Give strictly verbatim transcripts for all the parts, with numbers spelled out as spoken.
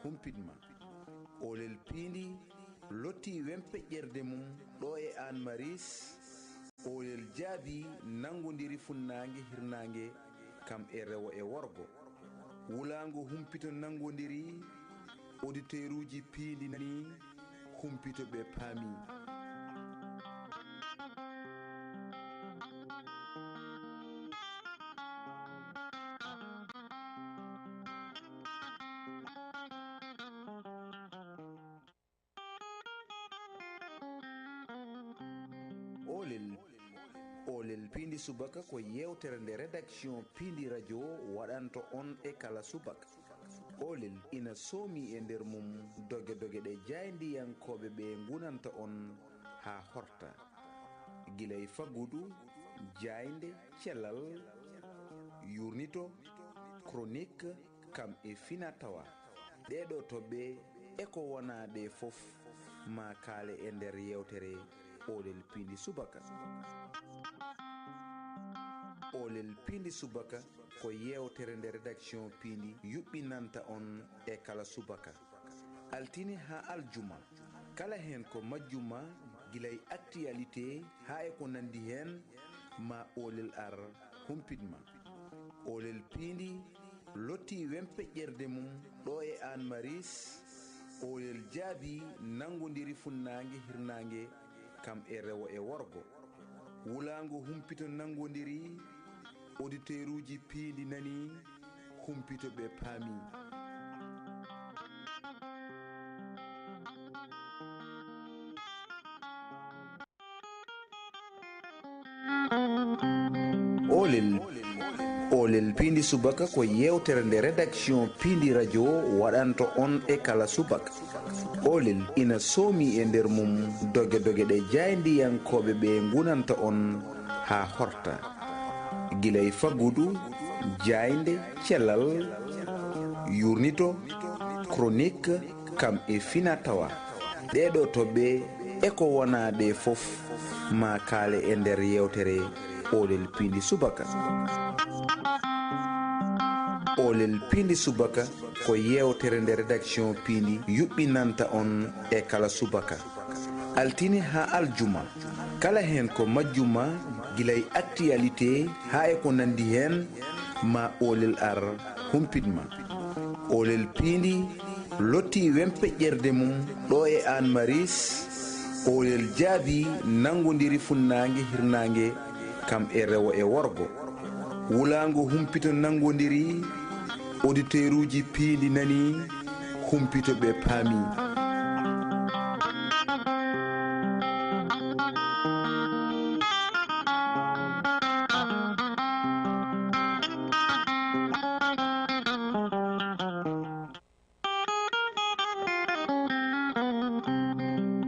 humpit ma. Oolel piindi lottii wempeƴƴerde mum ɗo e Aan Maris. Oolel jaabii nanngondiri funnaange hirnaange kam e rewo e worgo. Wulaango humpito nanngondiri, oditeeruuji piindi nanii, humpito ɓe paamii. Oolel, Oolel Piindi Subaka ko yeewtere nde rédaction Piindi Radio waɗanta on e kala subaka. Oolel ina soomi e nder mum doge doge ɗe jaayndiyankooɓe ɓe ngunanta on haa horta. Gila e faggudu, jaaynde, cellal, yuurnito, chronique, kam e fina tawa. Ɗee ɗoo toɓɓe e ko wonaa ɗee fof ma kaale e nder yeewtere Oolel Piindi Subaka. Oolel Piindi Subaka ko yeewtere nde rédaction Piindi yuɓɓinanta on e kala subaka. Altine haa aljuma, kala heen ko majjuma, gila e actualité haa e ko nanndi heen, ma Oolel ar humpit ma. Oolel Piindi lottii wempeƴƴerde mum ɗo e Aan Maris. Oolel jaabii nanngondiri funnaange hirnaange kam e rewo e worgo. Wulaango humpito nanngondiri, oditeeruuji Piindi nanii, humpito ɓe paamii. Oolel, Oolel Piindi Subaka ko yeewtere nde rédaction Piindi Radio waɗanta on e kala subaka. Oolel ina soomi e nder mum doge doge ɗe jaayndiyankooɓe ɓe ngunanta on haa horta. Gila e faggudu, jaaynde, cellal, yuurnito, chronique, kam e fina tawa. Ɗee ɗoo toɓɓe e ko wonaa ɗee fof ma kaale e nder yeewtere Oolel Piindi Subaka. Oolel Piindi Subaka ko yeewtere nde rédaction Piindi yuɓɓinanta on e kala subaka. Altine haa aljuma, kala heen ko majjuma, gila e actualité haa e ko nanndi heen, ma Oolel ar humpit ma. Oolel Piindi lottii wempeƴƴerde mum ɗo e Aan Maris. Oolel jaabii nanngondiri funnaange hirnaange kam e rewo e worgo. Wulaango humpito nanngondiri, oditeeruuji Piindi nanii, humpito ɓe paamii.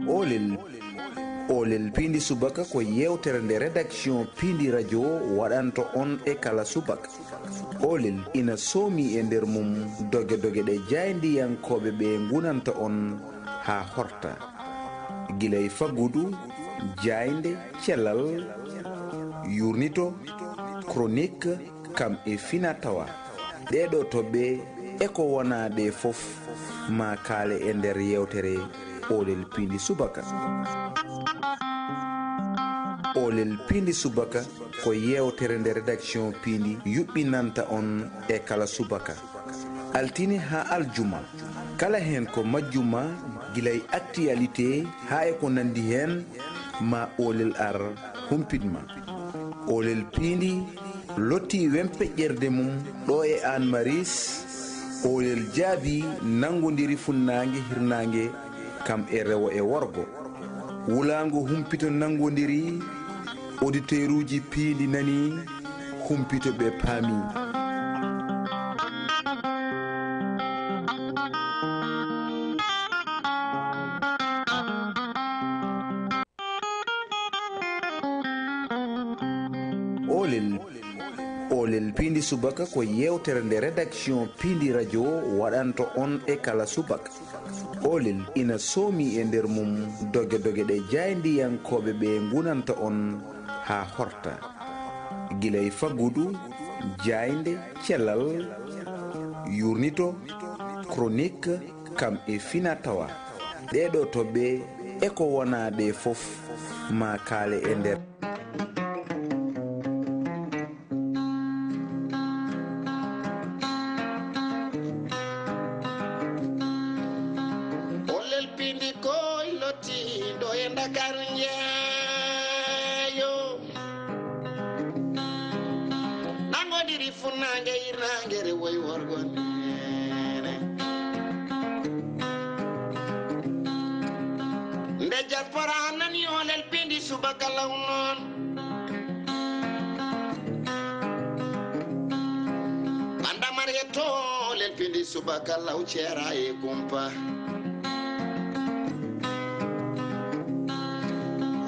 Oolel, Oolel Piindi Subaka ko yeewtere nde rédaction Piindi Radio waɗanta on e kala subaka. Oolel ina soomi e nder mum doge doge ɗe jaayndiyankooɓe ɓe ngunanta on haa horta. Gila e faggudu, jaaynde, cellal, yuurnito, chronique, kam e fina tawa. Ɗee ɗoo toɓɓe e ko wonaa ɗee fof ma kaale e nder yeewtere Oolel Piindi Subaka. Oolel Piindi Subaka ko yeewtere nde rédaction Piindi yuɓɓinanta on e kala subaka. Altine haa aljuma, kala heen ko majjuma, gila e actualité haa e ko nanndi heen, ma Oolel ar humpit ma. Oolel Piindi lottii wempeƴƴerde mum ɗo e Aan Maris. Oolel jaabii nanngondiri funnaange hirnaange kam e rewo e worgo. Wulaango humpito nanngondiri, oditeeruuji Piindi nanii, humpito ɓe paamii. Oolel, Oolel Piindi Subaka ko yeewtere nde rédaction Piindi Radio waɗanta on e kala subaka. Oolel ina soomi e nder mum doge doge ɗe jaayndiyankooɓe ɓe ngunanta on haa horta. Gila e faggudu, jaaynde, cellal, yuurnito, chronique, Kam e fina tawa. Ɗee ɗoo toɓɓe e ko wonaa ɗee fof maa kaale e nder. O lelpindi koy lottiiɗo e Ndakaaru njeeyo. Nangodiri funnaange hirnaange rewoy worgo neene. Nde diaspora nani o lelpindi subaka law noon. Banda Marieto lelpindi subaka law ceera e kumpa.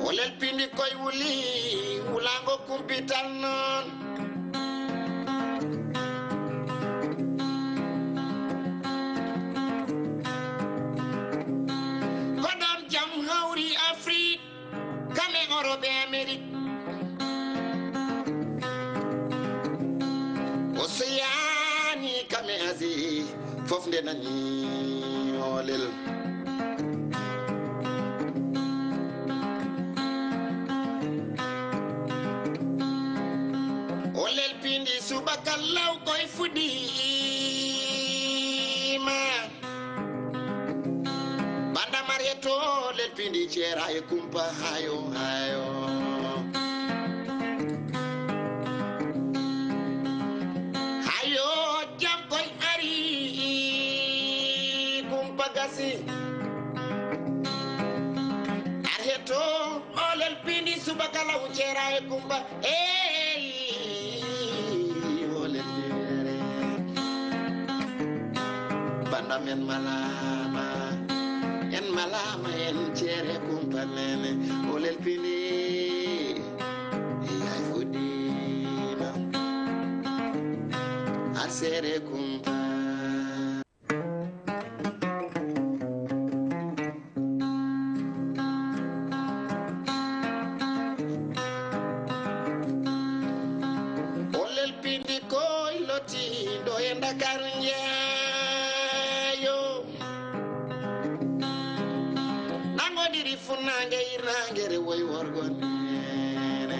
O lelpindi koy wuli, wulaango kumpital noon. Ko ɗoon jam hawri Afrik, kam e Orop e Amerik. Oseyaani kam e Asie, fof nde nani oolel. O lelpindi subaka law koy fuɗɗiima. Banda Marieto lelpindi ceera e kumpa hayo hayo. Hayo jam koy ari kumpa gasi. Arheto o lelpindi subaka law ceera e kumpa. Eyi, o lelpindi. Banda men malaama, en malaama, en ceere kumpa nene, o lelpini, yaay fuɗɗiima, ar seere kumpa. O lelpindi koy lottiiɗo e Ndakaaru njeeyo. Nangodiri funnaange hirnaange rewoy worgo neene.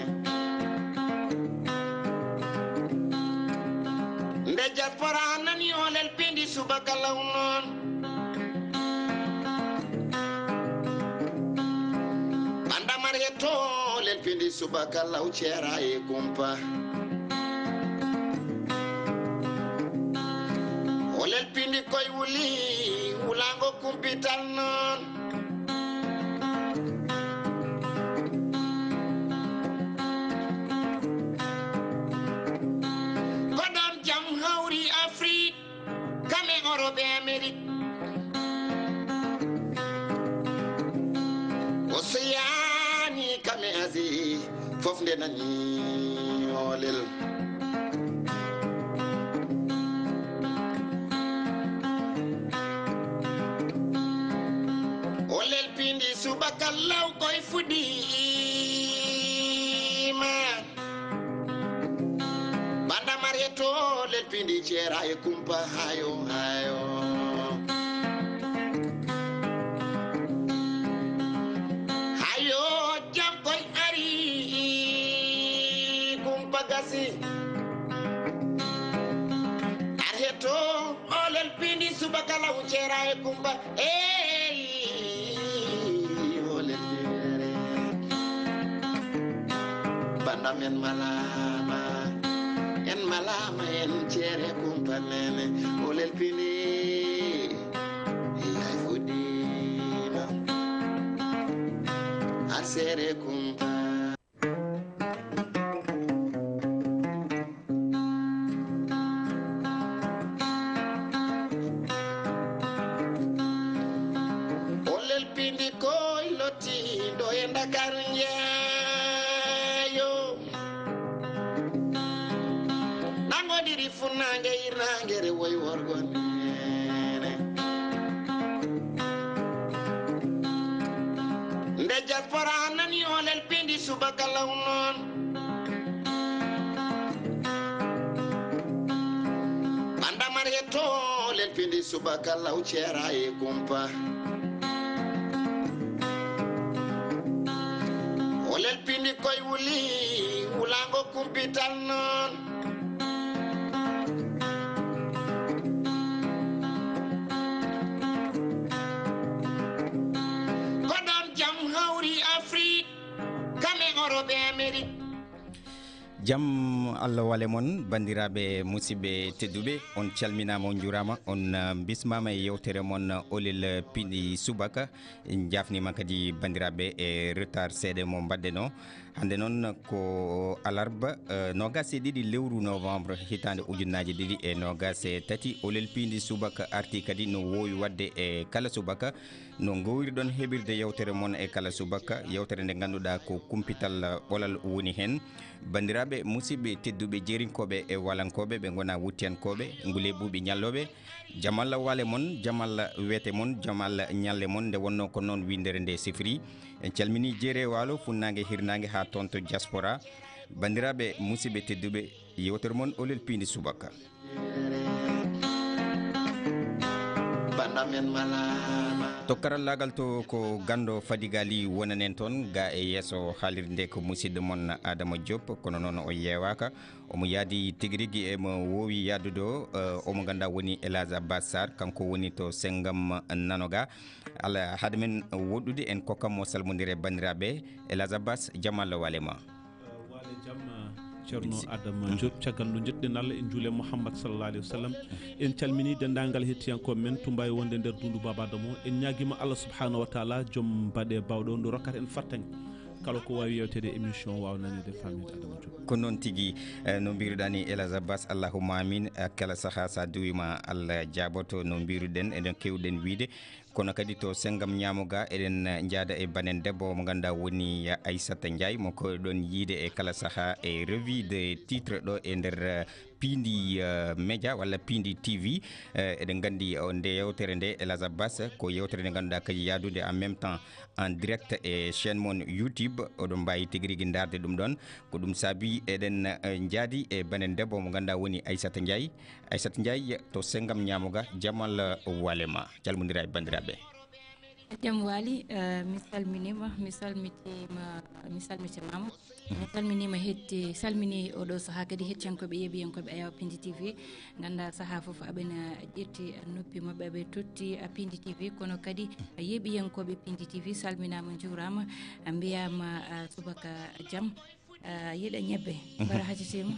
Nde diaspora nani o lelpindi subaka law noon. Banda Marieto lelpindi subaka law ceera e kumpa. O lelpindi koy wuli, wulaango kumpital noon. Ko ɗoon jam hawri Afrik, kam e Orop e Amerik. Oseyaani kam e Asie, fof nde nani oolel. O lelpindi subaka law koy fuɗɗiima. Banda Marieto lelpindi ceera e kumpa hayo hayo. Hayo jam koy ari kumpa gasi. Arheto o lelpindi subaka law ceera e kumpa. Eyi, o lelpinere. Banda men malaama, en malaama, en ceere kumpa nene. O lelpini, yaay fuɗɗiima. Ar seere kumpa. O lelpindi koy lottiiɗo e Ndakaaru njeeyo. Nangodiri funnaange hirnaange rewoy worgo neene. Nde diaspora nani o lelpindi subaka law noon. Banda Marieto lelpindi Subaka law ceera e kumpa. O lelpini koye wuli, wulango kumpital noon. Ko ɗon jam hawri Afrik, kam e Europe e Amérique. Jam Allah wale mon, banndiraaɓe, musidɓe tedduɓe, on calminaama, on njuuraama, on, uh, bismaama e yewtere mon, uh, Olel Piindi Subaka. En njaafniima kadi, banndiraaɓe, e retard seeɗa mo mbaɗɗen o. Hannde noon ko alarba, uh, noogaas e ɗiɗi lewru novembre, hitaande ujunnaaje ɗiɗi e noogaas e tati. Olel Piindi Subaka arti kadi no woowi waɗde e kala subaka. No ngoowirɗon heɓirde yewtere mon e kala subaka, yewtere nde ngannduɗaa ko kumpital ɓolal woni heen. Banndiraaɓe, musidɓe tedduɓe, jeerinkooɓe e walankooɓe, ɓe ngonaa wuttiyankooɓe, ngulee ɓuuɓi ñallooɓe, jam Allah wale mon, jam Allah weete mon, jam Allah ñalle mon, nde wonnoo ko noon winndere nde sifiri. En calminii jeere waalo, funnaange, hirnaange haa toon to diaspora. Banndiraaɓe, musidɓe tedduɓe, yewtere mon Olel Piindi Subaka. Banda men malama. To karallaagal to ko ganndo Fadigali wonanen toon, ga e yeeso haalirde nde ko musidɗo mon Adama Diop, kono noon o yeewaaka. Omo yaadi tigi rigi, emo woowi yaadude o, eh, omo ngannduɗaa woni El Hadj Abbas Sarr, kanko woni to Senngam nano ga. Alla, hade men woɗɗude, en kokkat mo salmondiral e banndiraaɓe. El Hadj Abbas, jam Allah wale ma. Wale jam, Ceerno Adama Diop, caggal nde njettuɗen Allah, en njuule Muhammad sallallahu alaihi wasallam. En calmini denndaangal hettiyankooɓe men to mbaawi wonde nder dundu Baba Adama o. En ñaagiima Allah subhanahu wa taala, joom mbaɗe baawɗo, nde rokkata en fartaŋŋe. Kala ko waawi yewteede e émission o waawa naneede, faamneede Adama Diop. Ko noon tigi, eh, no mbiruɗaa ni, El Hadj Abbas, allahumma amin. Eh, kala sahaa so a duwiima, Allah jaaboto, no mbiruɗen, eɗen keewɗen wiyde. Kono kadi to Senngam ñaamo ga, eɗen, eh, njaada e banen debbo mo ngannduɗaa woni, eh, Aissata Ndiaye, mo keewɗon yiyde e kala sahaa e revue de titre ɗo e nder, eh, Piindi, eh, Média walla Piindi T V. Eh, eɗen nganndi o, nde yewtere nde, El Hadj Abbas, ko yewtere nde ngannduɗaa kadi yaadude en même temps en direct e chaîne mon YouTube. Oɗon mbaawi tigi rigi ndaarde ɗum ɗoon. Ko ɗum saabi eɗen, eh, njaadi e banen debbo mo ngannduɗaa woni Aissata Ndiaye. Aissata Ndiaye to Senngam ñaamo ga, jam Allah wale ma. Calmondira e banndiraaɓe. Jam wali, eh, mi salminiima, mi salmitiima, mi salmitimaama. Mi salminiima hetti, salmini oɗo sahaa kadi hettiyankooɓe, yeeɓiyankooɓe Ayaw Piindi T V. Nganndaa sahaa fof aɓena ƴetti noppi maɓɓe, aɓe totti Piindi T V, kono kadi yeeɓiyankooɓe Piindi T V salminaama, njuuraama, mbiyaama, ah, subaka jam. Ah, yiɗa ñebbe, mbaɗa hajatiima.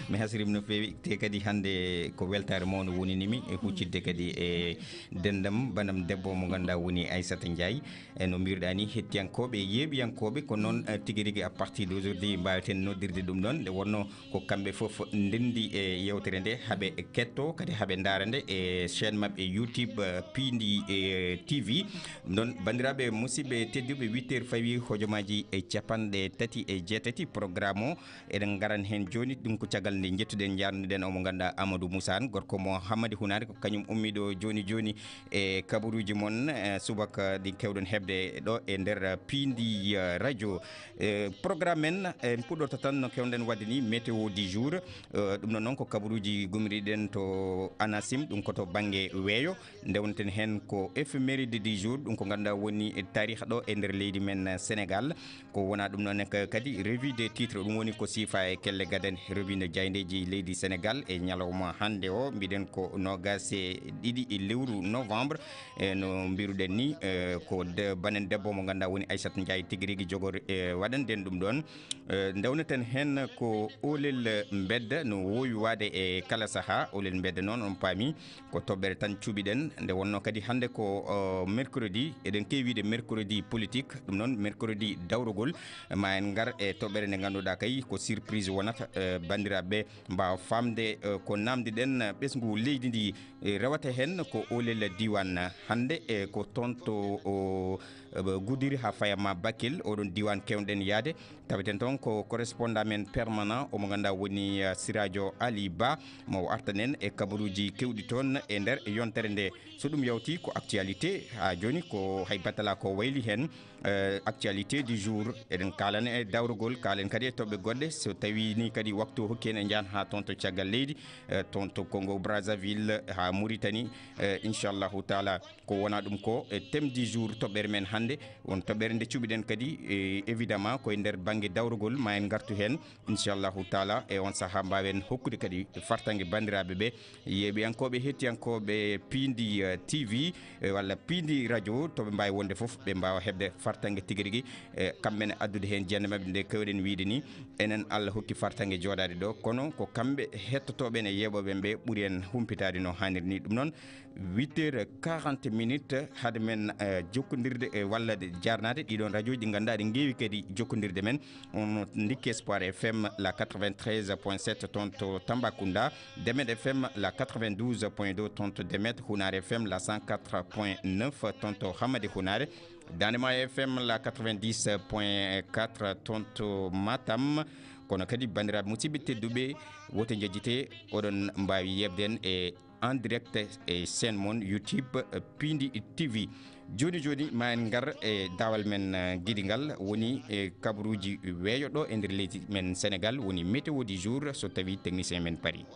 Mi hasiriima no feewi, te kadi hannde ko weltaare mawnde wonini mi e huccitde kadi e denndam, banam debbo mo ngannduɗaa woni Aissata Ndiaye. E no mbiruɗaa ni, hettiyankooɓe, yeeɓiyankooɓe, ko noon, eh, tigi rigi à partir d'aujourd'hui mbaaweten noddirde ɗum ɗoon. Nde wonnoo ko kamɓe fof ndenndi e yewtere nde, haɓe ketto, kadi haɓe ndaara nde e chaîne maɓɓe YouTube, eh, Piindi, eh, T V. Ɗum ɗoon, banndiraaɓe, musidɓe tedduɓe, huit heures fawi hojomaaji e capanɗe tati e jeetati programme o. Eɗen ngaran heen jooni, ɗum ko caggal nde njettuɗen, njaarnuɗen omo ngannduɗaa Amadou Moussa Anne, gorko mo Hammadi Hunaare, ko kañum ummiɗo jooni jooni e kabaruuji mon, eh, subaka ɗi keewɗon heɓde ɗo e nder Piindi, eh, Radio. Eh, programme men, en puɗɗorto tan no keewɗen waɗde ni, météo du jour. Eh, ɗum ɗo noon ko kabaruuji gumriɗen to ANACIM, ɗum ko to bannge weeyo. Nde wonten heen ko éphéméride du jour, ɗum ko ngannduɗaa woni taariikh ɗo e nder leydi men Sénégal. Ko wonaa ɗum noon ka-, kadi revue des titres, ɗum woni ko siifa e kelle gadan, revue no jaayndeeji leydi Sénégal e ñalawma hannde o. Mbiɗen ko noogaas e ɗiɗi e lewru novembre. E no mbiruɗen ni, eh, ko de-, banen debbo mo ngannduɗaa woni Aissata Ndiaye tigi rigi jogori, eh, waɗanden ɗum ɗoon. Eh, ndewneten heen ko Oolel Mbedda no woowi waade e kala sahaa. Oolel Mbedda noon, on paami, ko toɓɓere tan cuɓiɗen. Nde wonnoo kadi hannde ko, o, mercredi, eɗen keewi wiyde mercredi politique, ɗum noon mercredi dawrugol. Ma en ngar e toɓɓere nde ngannduɗaa kay ko surprise wonata, eh, banndiraaɓe mbaawa faamde, eh, ko naamndiɗen ɓesngu leydi ndi, eh, rewata heen ko Oolel diiwaan hannde, eh, ko toon to, o, eh, Gudiri haa faya ma Bakel, oɗon diiwaan keewɗen yahde. Taweten toon ko correspondant men permanent, omo ngannduɗaa woni, eh, Sirajo Ali Ba, mo o artanen e kabaruuji keewɗi toon e nder yontere nde. So ɗum yawti ko actualité, haa jooni ko hay batala ko wayli heen, eh, actualité du jour. Eɗen kaalana e dawrugol ka Alen kadi e toɓɓe goɗɗe, so tawi ni kadi waktu hokki en, en njahan haa toon to caggal leydi, eh, toon to Congo Brazzaville, haa Mauritanie, eh, inchallahu taala. Ko wona ɗum ko e thème du jour toɓɓere men hannde, won toɓɓere nde cuɓiɗen kadi, eh, évidemment ko e nder bannge dawrugol, ma en ngartu heen inchallahu taala, e on sahaa mbaawen hokkude kadi fartaŋŋe banndiraaɓe ɓe, yeeɓiyankooɓe, hettiyankooɓe Piindi, eh, T V, eh, walla Piindi radio, to ɓe mbaawi wonde fof, ɓe mbaawa heɓde fartaŋŋe tigi rigi, eh, kamɓe ne addude heen jannde maɓɓe nde keewɗen wiyde ni. Enen Allah hokki fartaŋŋe jooɗaade ɗo, kono ko kamɓe hettotooɓe ene yeeɓooɓe ɓe ɓuri en humpitaade no haaniri ni. Ɗum noon, huit heures quarante minutes, hade men, eh, jokkondirde, eh, walla de jaarnaade ɗiɗon radio ji ɗi ngannduɗaa ɗi ngeewi kadi jokkondirde men. On ndikki Espoir F M la quatre-vingt-treize point sept toon to Tambacounda, Demet F M la quatre-vingt-douze point deux toon to Demet, Hunar F M la cent quatre point neuf toon to Hamadi Hunar, Dande Maayo F M la quatre-vingt-dix point quatre toon to Matam. Kono kadi, banndiraaɓe musidɓe tedduɓe, woto njejjite, oɗon mbaawi yeeɓde en e en direct e chaîne mon YouTube, eh, Piindi T V. Jooni jooni, ma en ngar e daawal men, eh, giɗi ngal, woni, eh, kabaruuji weeyo ɗo e nder leydi men Senegal, woni météo du jour, so tawi technicien men parii.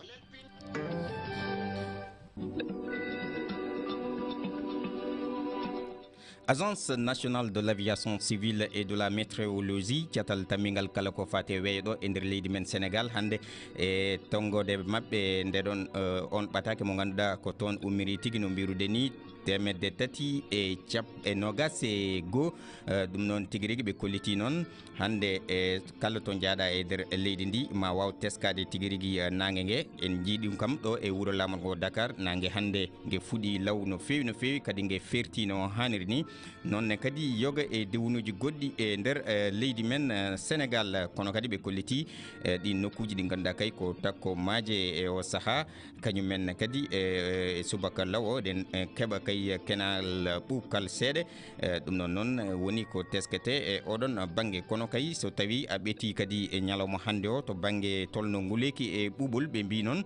Agence nationale de l'aviation civile et de la météorologie, catal tammingal kala ko faati e weeyo ɗo e nder leydi men Senegal, hannde e tonngoode maɓɓe nde ɗon, eh, on ɓataake mo ngannduɗaa ko toon ummiri tigi, no mbirude ni, teemedde tati e cap-, e noogas e goo. Eh, ɗum noon tigi rigi ɓe kolliti noon hannde, e kala to njaaɗa e nder leydi ndi, ma waaw teskaade tigi rigi, eh, naange nge. En njii ɗum kam ɗo e wuro laamorgo Dakar, naange hannde nge fuɗi law no feewi, no feewi, kadi nge ferti no haaniri ni. Noon ne kadi yoga e diwnuuji goɗɗi e nder, eh, leydi men, eh, Senegal. Kono kadi ɓe kolliti, eh, ɗi nokkuuji ɗi ngannduɗaa kay ko takko maaje e o sahaa. Kañum en kadi, eh, e subaka law o, eɗen, eh, keɓa kay kenal ɓuuɓkal seeɗa. Eh, ɗum noon noon, eh, woni ko teskete e oɗon bannge. Kono kay, so tawi a ɓetii kadi e ñalawma hannde o to bannge tolno nguleeki e ɓuuɓol, ɓe mbii noon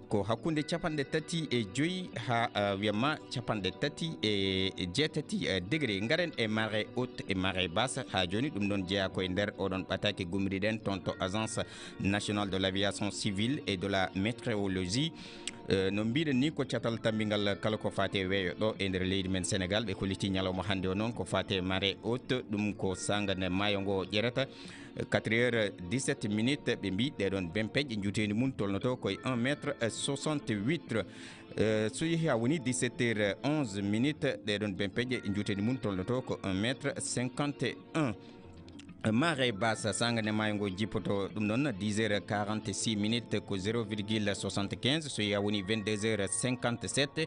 ko hakkunde capanɗe tati e joyi haa, eh, wiyama capanɗe tati e jeetati, eh, degré. Ngaren e marée haute e marée basse. Haa jooni ɗum ɗon jeyaa ko e nder oɗon ɓataake gummiriɗen toon to Agence nationale de l'aviation civile et de la météorologie. Eh, no mbiɗen ni, ko catal tammbingal kala ko faati e weeyo ɗo e nder leydi men Senegal. Ɓe kolliti ñalawma hannde o noon ko faati e marée haute, ɗum ko saanga nde maayo ngo ƴerata, quatre heures dix-sept minutes. Ɓe mbi ɗee ɗoon bempeƴƴe, njuuteendi mum tolnoto koye un mètre soixante-huit. Eh, so yehi haa woni dix-sept heures onze minutes, ɗee ɗoon bempeƴƴe, njuuteendi mum tolnoto ko un mètre cinquante et un. Marée basse, saanga nde maayo ngo jippoto ɗum ɗoon dix heures quarante-six minutes ko zéro virgule soixante-quinze, so yehi haa woni vingt-deux heures cinquante-sept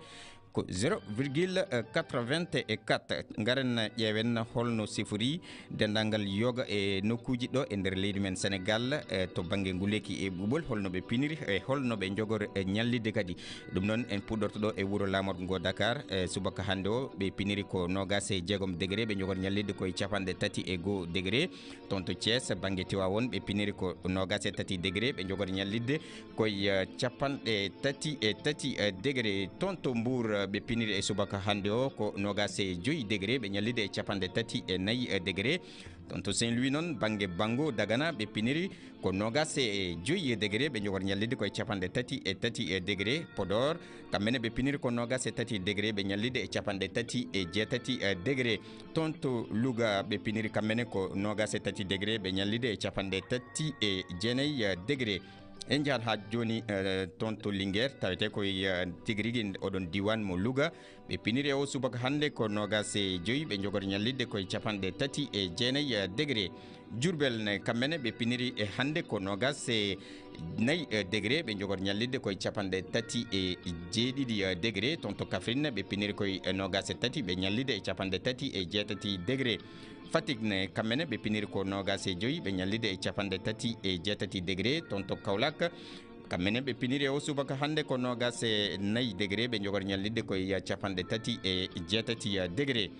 ko zéro virgule quatre-vingt-quatre. Ngaren ƴeewen holno sifori denndaangal yoga e nokkuuji ɗo e nder leydi men Senegal, e to bannge nguleeki e ɓuuɓol, holno ɓe piniri e holno ɓe njogori e ñallidde kadi. Ɗum noon, en puɗɗorto ɗo e wuro laamorgo ngo Dakar. E subaka hannde o, ɓe piniri ko noogaas e jeegom degré, ɓe njogori ñallidde koye capanɗe tati e goo degré. Toon to Thiès, bannge Tiwaawoon, ɓe piniri ko noogaas e tati degré, ɓe njogori ñallidde koye, eh, capanɗe tati e tati, eh, degré. Toon to Mbuur, eh, ɓe piniri e subaka hannde o ko noogaas e joyi degré, ɓe ñallidde e capanɗe tati e nayi, eh, degré. Toon to Saint-Louis noon, bannge Banngo Dagana, ɓe piniri ko noogaas e joyi degré, ɓe njogori ñallidde koye capanɗe tati e tati, eh, degré. Podor, kamɓe ne ɓe piniri ko noogaas e tati degré, ɓe ñallidde e capanɗe tati e jeetati, eh, degré. Toon to Louga, ɓe piniri kamɓe ne ko noogaas e tati degré, ɓe ñallidde e capanɗe tati e jeenayi, eh, degré. En njahat haa jooni, eh, toon to Linguère, tawetee koye, eh, tigi rigi oɗon diiwaan mo Louga. Ɓe piniri e o subaka hannde ko noogaas e joyi, ɓe njogori ñallidde koye capanɗe tati e jeenayi, eh, degré. Diourbel ne, kamɓe ne ɓe piniri e hannde ko noogaas e nayi, eh, degré, ɓe njogori ñallidde koye capanɗe tati e jeeɗiɗi, eh, degré. Toon to Kaffrine, ɓe piniri koye, eh, noogaas e tati, ɓe ñallidde e capanɗe tati e jeetati degré. Fatick ne, kamɓe ne ɓe piniri ko noogaas e joyi, ɓe ñallidde e capanɗe tati e jeetati degré. Toon to Kaolack, kamɓe ne ɓe piniri e o subaka hannde ko noogaas e nayi degré, ɓe njogori ñallidde koye capanɗe tati e jeetati degré.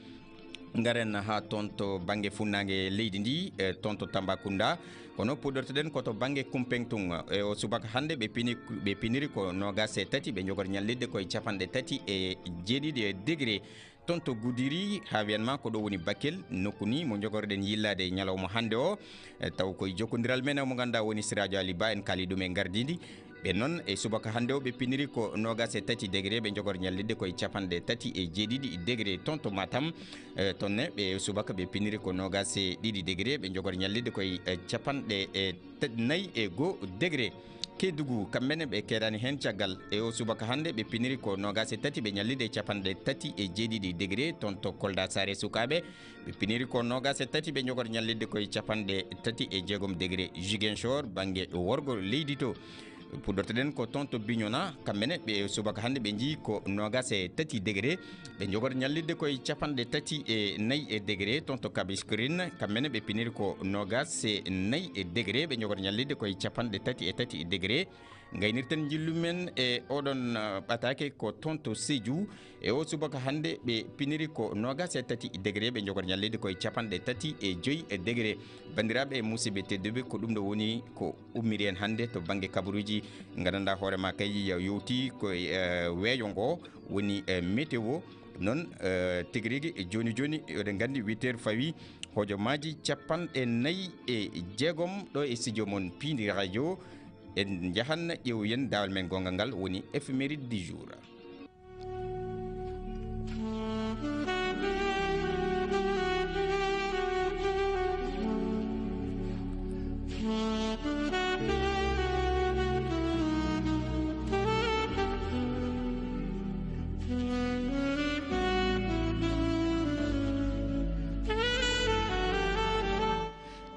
Ngaren haa toon to bannge funnaange leydi ndi, e toon to Tambacounda. Kono puɗɗortoɗen ko to bannge Kumpeŋ tun. E o subaka hannde ɓe pini-, ɓe piniri ko noogaas e tati, ɓe njogori ñallidde koye capanɗe tati e jeeɗiɗi degré. Toon to Gudiri, haa wiyan ma ko ɗo woni Bakel, nokku ni mo njogorɗen yillaade e ñalawma hannde o. E, taw koye jokkondiral men mo ngannduɗaa woni Siraajo Ali Ba, en kaali ɗum e ngardiindi. Ɓe noon e subaka hannde o ɓe piniri ko noogaas e tati degré, ɓe njogor ñallidde koye capanɗe tati e jeeɗiɗi degré. Toon to Matam, e, toon ne ɓe subaka ɓe piniri ko noogaas e ɗiɗi degré, ɓe njogor ñallidde koye, e, capanɗe, e, te-, nayi e goo degré. Kedugu, kamɓe ne ɓe keedani heen caggal. E o subaka hannde, ɓe piniri ko noogaas e tati, ɓe ñallidde capanɗe tati e jeeɗiɗi degré. Toon to Kolda, Saare Sukaaɓe, ɓe piniri ko noogaas e tati, ɓe njogor ñallidde koye capanɗe tati e jeegom degré. Ziguinchor, bannge worgo leydi to, puɗɗortoɗen ko toon to Bignona, kamɓe ne ɓe subaka hannde ɓe njii ko noogaas e tati degré. Ɓe njogor ñallidde koye capanɗe tati e nayi e degré. Toon to Kabiskrin, kamɓe ne ɓe piniri ko noogaas e nayi e degré, ɓe njogor ñallidde koye capanɗe tati e tati degré. Ngaynirten njillu men e oɗon, uh, ɓataake ko toon to Sédhiou. E o subaka hannde ɓe piniri ko noogaas e tati degré, ɓe njogor ñallidde koye capanɗe tati e joyi degré. Banndiraaɓe e musidɓe tedduɓe, ko ɗum ɗo woni ko ummiri en hannde to bannge kabaruuji. Nganndanɗaa hoore ma kay yowti ko, eh, weeyo ngo woni, eh, météo. Noon, eh, tigi rigi, jooni jooni, eɗen nganndi huit heures fawi, hojomaaji capanɗe nayi e jeegom ɗo e studio mon Piindi Radio. En njahan ƴeewoyen daawal men goonga ngal woni éphéméride du jour.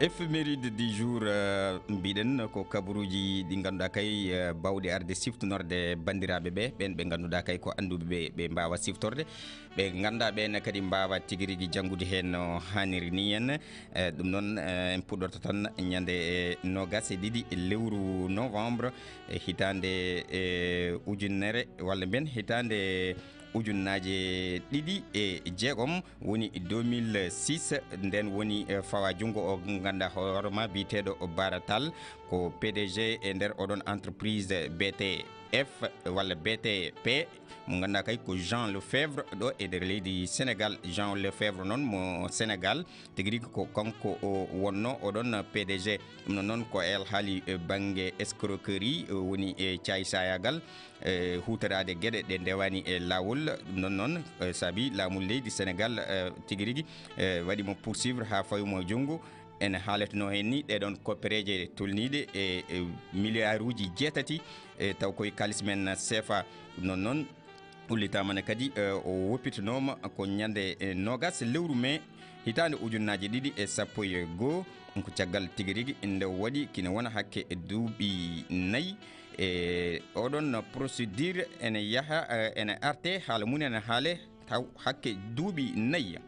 Éphéméride du jour, euh, mbiɗen ko kabaruuji ɗi ngannduɗaa kay, euh, baawɗi arde siftonorde banndiraaɓe ɓe, ɓeen ɓe ngannduɗaa kay ko annduɓe ɓe, ɓe mbaawa siftorde, ɓe ngannduɗaa ɓeen kadi mbaawa tigi rigi janngude heen no haaniri ni en. Eh, ɗum noon, eh, en puɗɗorto tan ñande, eh, noogaas e ɗiɗi lewru novembre, eh, hitaande, eh, ujunere, walla mbiyen hitaande ujunnaaje ɗiɗi e jeegom, woni deux mille six, nden woni, eh, fawa junngo o ngannduɗaa hoore ma biyeteeɗo Bara Tall, ko P D G e nder oɗon entreprise B T F walla B T P, mo ngannduɗaa kay ko Jean Lefebvre ɗo e nder leydi Sénégal. Jean Lefebvre noon mo Sénégal, tigi rigi ko kanko o wonno oɗon P D G. Ɗum noon, noon ko e alhaali, eh, bannge escroquerie, eh, woni e caay-saayagal, eh, huutoraade geɗe ɗe ndewaani e laawol. Ɗum noon, noon, eh, saabi laamu leydi Sénégal, eh, tigi rigi, eh, waɗi mo poursuivre haa fawi mo junngo. Ene haaletnoo heen ni ɗee ɗoon koppereeje tolniiɗe e, e miliyaaruuji jeetati, e taw koye kaalis men C F A. Ɗum noon, noon, ullitaama ne kadi, eh, o woppitanooma ko ñande, eh, noogaas lewru mee hitaande ujunnaaje ɗiɗi e sappo e goo. Ko caggal tigi rigi nde waɗi kine wona hakke duuɓi nayi. E oɗon procédure ene yaha, eh, ene arte, haala mum ene haale taw hakke duuɓi nayi.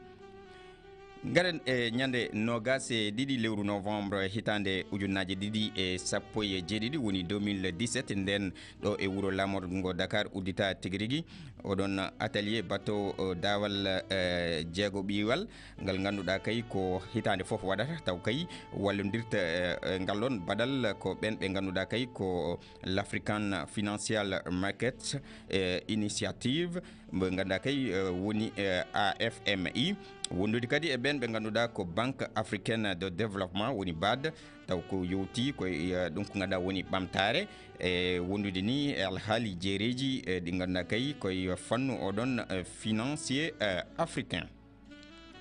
Ngaren e ñande noogaas e ɗiɗi lewru novembre hitaande ujunnaaje ɗiɗi e sappo e jeeɗiɗi, woni deux mille dix-sept, nden ɗo e wuro laamorgo ngo Dakar uddita tigi rigi oɗon atelier bato, o, daawal, eh, jeego ɓiiwal, ngal ngannduɗaa kay ko hitaande fof waɗata, taw kay wallondirta, eh, eh, ngal ɗon baɗal ko ɓen ɓe ngannduɗaa kay ko l'African Financial Market, eh, Initiative, mo ngannduɗaa kay, eh, woni, eh, A F M I, wondude kadi e ɓen ɓe ngannduɗaa ko Banque Africaine de Développement, woni bad, taw ko yowti ko e, eh, ɗum ko ngannduɗaa woni ɓamtaare, e wondude ni e alhaali jeereeji, eh, ɗi ngannduɗaa kay ko e fannu oɗon, eh, financier, eh, africain.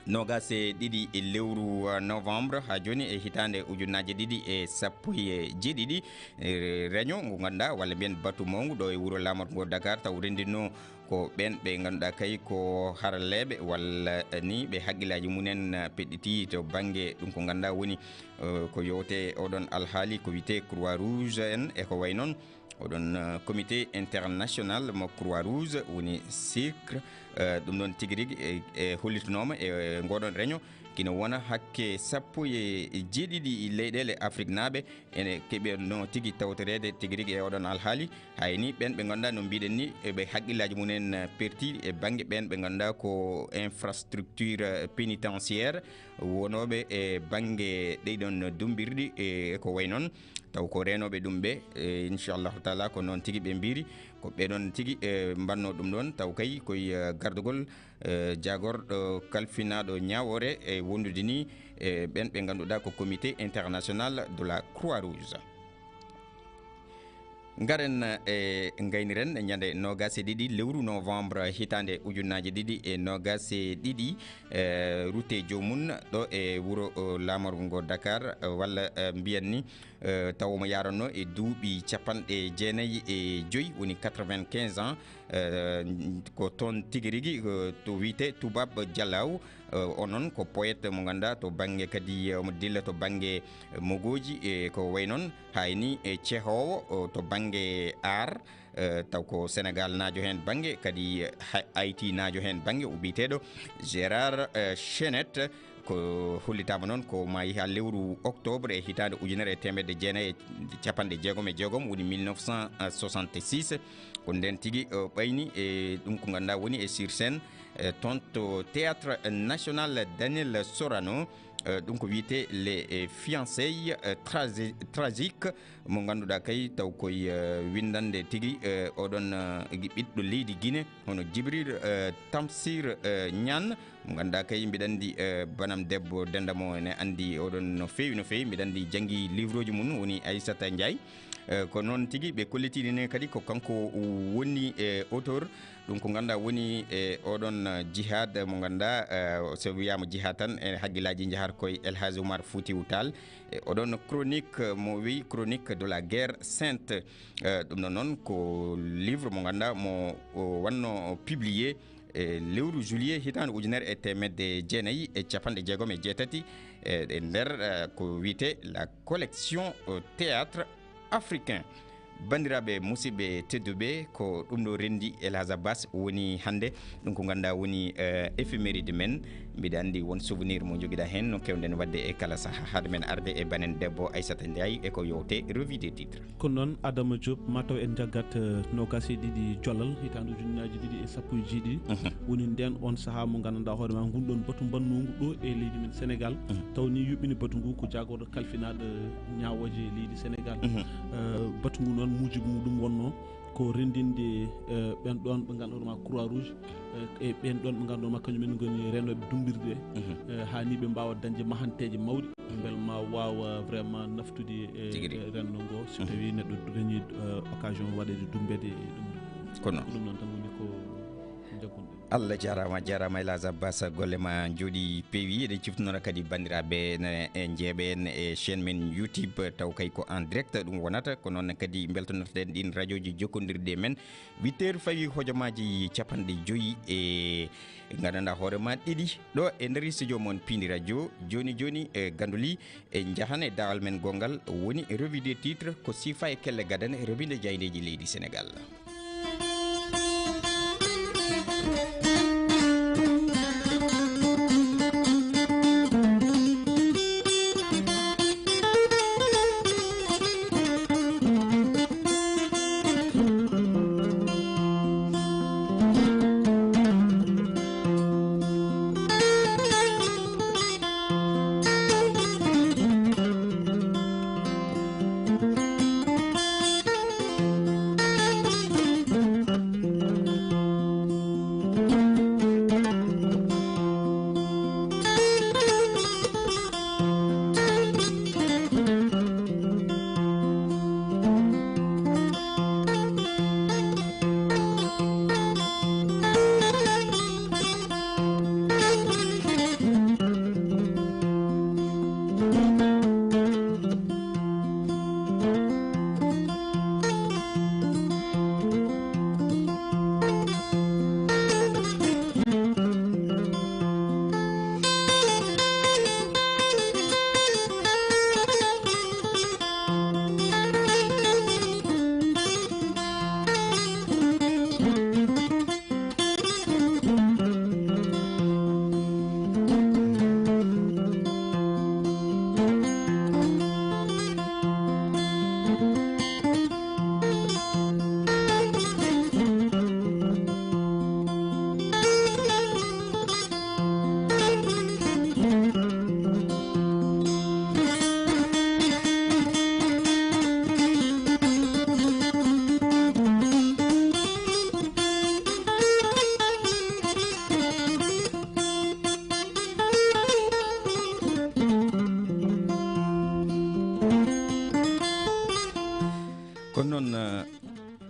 Noogaas e ɗiɗi e lewru, uh, novembre haa jooni e hitaande ujunnaaje ɗiɗi e sappo e jeeɗiɗi, eh, réunion ngo ngannduɗaa walla mbiyen batu mawngu ɗo e wuro laamorgo ngo Dakar, taw renndinno ko ɓeen ɓe ngannduɗaa kay ko haralleeɓe walla ni ɓe hakkillaaji mumen, uh, peɗɗiti to bannge ɗum ko ngannduɗaa woni, uh, ko yowte oɗon alhaali ko wiyetee Croix Rouge en e ko wayi noon. Oɗon, eh, comité international mo Croix Rouge woni cirque, eh, ɗum noon tigi rigi e, e hollitinooma e, e ngoɗon réunion kina wona hakke sappo e jeeɗiɗi leyɗeele Afrique naaɓe ene keɓi no tigi tawtoreede tigi rigi e oɗon alhaali. Hay ni ɓen ɓe ngannduɗaa no mbiɗen ni, e ɓe hakkillaaji mumen en perti e bannge ɓeen ɓe ngannduɗaa ko infrastructure pénitentiaire wonooɓe e bannge ɗeyɗon dummbirɗi e ko wayi noon. Taw ko reenooɓe ɗum ɓe, e, inchallahu taala ko noon tigi ɓe mbiiri, ko ɓe ɗoon tigi, e, mbannoo ɗum ɗoon, taw kay koye, e, gardugol, e, jaagorɗo kalfinaaɗo ñaawoore e wondude ni, e, ɓeen ɓe ngannduɗaa ko Comité International de la Croix Rouge. Ngaren, e, ngayniren ñande noogaas e ɗiɗi lewru novembre hitaande ujunnaaje ɗiɗi e noogaas e ɗiɗi, e, rute joomum ɗo e wuro, o, laamorgo ngo Dakar, e, walla, e, mbiyan ni, e, taw omo yaarannoo e duuɓi capanɗe jeenayi e joyi, woni quatre-vingt-quinze ans, e, ko toon tigi rigi, e, to wiyetee Toubab Dialaw, e, o noon ko poète mo ngannduɗaa to bannge kadi, e, omo dilla to bannge mogooji e ko wayi noon, haa ni e cehoowo, o, to bannge art, e, taw ko Senegaal naajo heen bannge, kadi, e, ha-, Haïti naajo heen bannge, o biyeteeɗo Gérard, e, Chenet, ko hollitaama noon ko maayi haa lewru octobre e hitaande ujunere e teemedde jeenayi e capanɗe jeegom e jeegom, woni mille neuf cent soixante-six. Ko ndeen tigi o ɓayni e ɗum ko ngannduɗaa woni e sur scène, e, toon to Théâtre National Daniel Sorano, e, ɗum ko wiyetee Les, e, Fiançailles, e, Tragi-, Tragiques, mo ngannduɗaa kay taw koye, e, winndannde tigi, e, oɗon, e, ɓiɗɗo leydi Guinée, hono Djibril, e, Tamsir, e, Niane, mo ngannduɗaa kay mbiɗa anndi, e, banam debbo Denda mo ene anndi oɗon no feewi, no feewi. Mbiɗa anndi janngi livre uji mum, woni Aissata Ndiaye. E, ko noon tigi ɓe kollitini ne kadi ko kanko woni, e, auteur. Ɗum ko ngannduɗaa woni e oɗon, e, jihad mo ngannduɗaa, e, so wiyaama jihad tan, e, hakkillaaji njahata koye El Hadj Oumar Foutiyou Tall. E oɗon chronique, e, mo wii Chronique de la Guerre Sainte. E, ɗum ɗon noon ko livre mo ngannduɗaa mo o wanno publié e lewru juillet hitaande ujunere e teemedde jeenayi e capanɗe jeegom e jeetati, e, e nder, e, ko wiyetee la collection, e, théâtre africain. Banndiraaɓe musidɓe tedduɓe, ko ɗum ɗo renndi El Hadj Abbas woni hannde. Ɗum ko ngannduɗaa woni, e, éphéméride men. Mbiɗa anndi won souvenir mo njogiɗaa heen no keewɗen waɗde e kala sahaa. Hade men arde e banen debbo Aissata Ndiaye e ko yowte revue des titres. Kono noon, Adama Diop, mataw en njaggat, eh, noogaas e ɗiɗi joolal hitaande ujunnaaji ɗiɗi e sappo e jeeɗiɗi. Mhm. Woni ndeen oon sahaa mo nganndanɗaa hoore maa ngun ɗoon batu mbannoongu ɗo e leydi men Senegaal. Mhm. Taw ni yuɓɓini batu ngu ko jaagorɗo kalfinaaɗo ñaawooje leydi Senegaal. Mhm. Eh, batu ngu noon muujibu muɗum wonnoo ko renndinde, eh, ɓeen ɗoon ɓe ngannduɗaa hoore maa Croix Rouge, eh, e ɓeen ɗoon ɓe ngannduɗaa hoore maa kañum en ngoni reenooɓe dummbirɗe, mhm, eh, haa ni ɓe mbaawa dañde mahanteeje mawɗe. Mbele ma waawa vraiment naftude e, tigi rigi, e renndo ngo, so, mhm, tawii neɗɗo dañii, eh, occasion waɗeede dummbeede e ɗum. Ko noon. Ko ɗum noon tan woni ko jaggunɗen. Allah jaaraama, jaaraama El Hadj Abbas, golle ma njooɗii peewi. Eɗen ciftinora kadi banndiraaɓe ne, e njeeɓe en e chaîne men YouTube, taw kay ko en direct ɗum wonata. Ko noon kadi mbeltanotoɗen ɗiin rajooji jokkondirɗi e men. Huit heures fawi hojomaaji capanɗe joyi e nganndanɗaa hoore ma ɗiɗi ɗo e nder studio mon Piindi Radio. Jooni jooni e Ganduli e njahan e daawal men gonngal woni revue des titres, ko siifa e kelle gadane revue de jaayndeeji leydi Senegaal.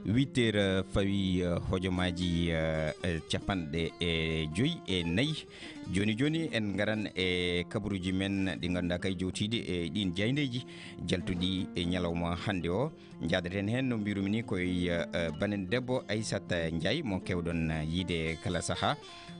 Huit heures, eh, fawi, eh, hojomaaji, eh, eh, capanɗe e joyi e nayi. Jooni jooni, en ngaran e kabaruuji men ɗi ngannduɗaa kay jowtiiɗi e ɗiin jaayndeeji jaltuɗi e ñalawma hannde o. Njaadaten heen, no mbiirumi ni, koye, eh, eh, banen debbo Aissata Ndiaye, mo keewɗon, eh, yiide kala sahaa.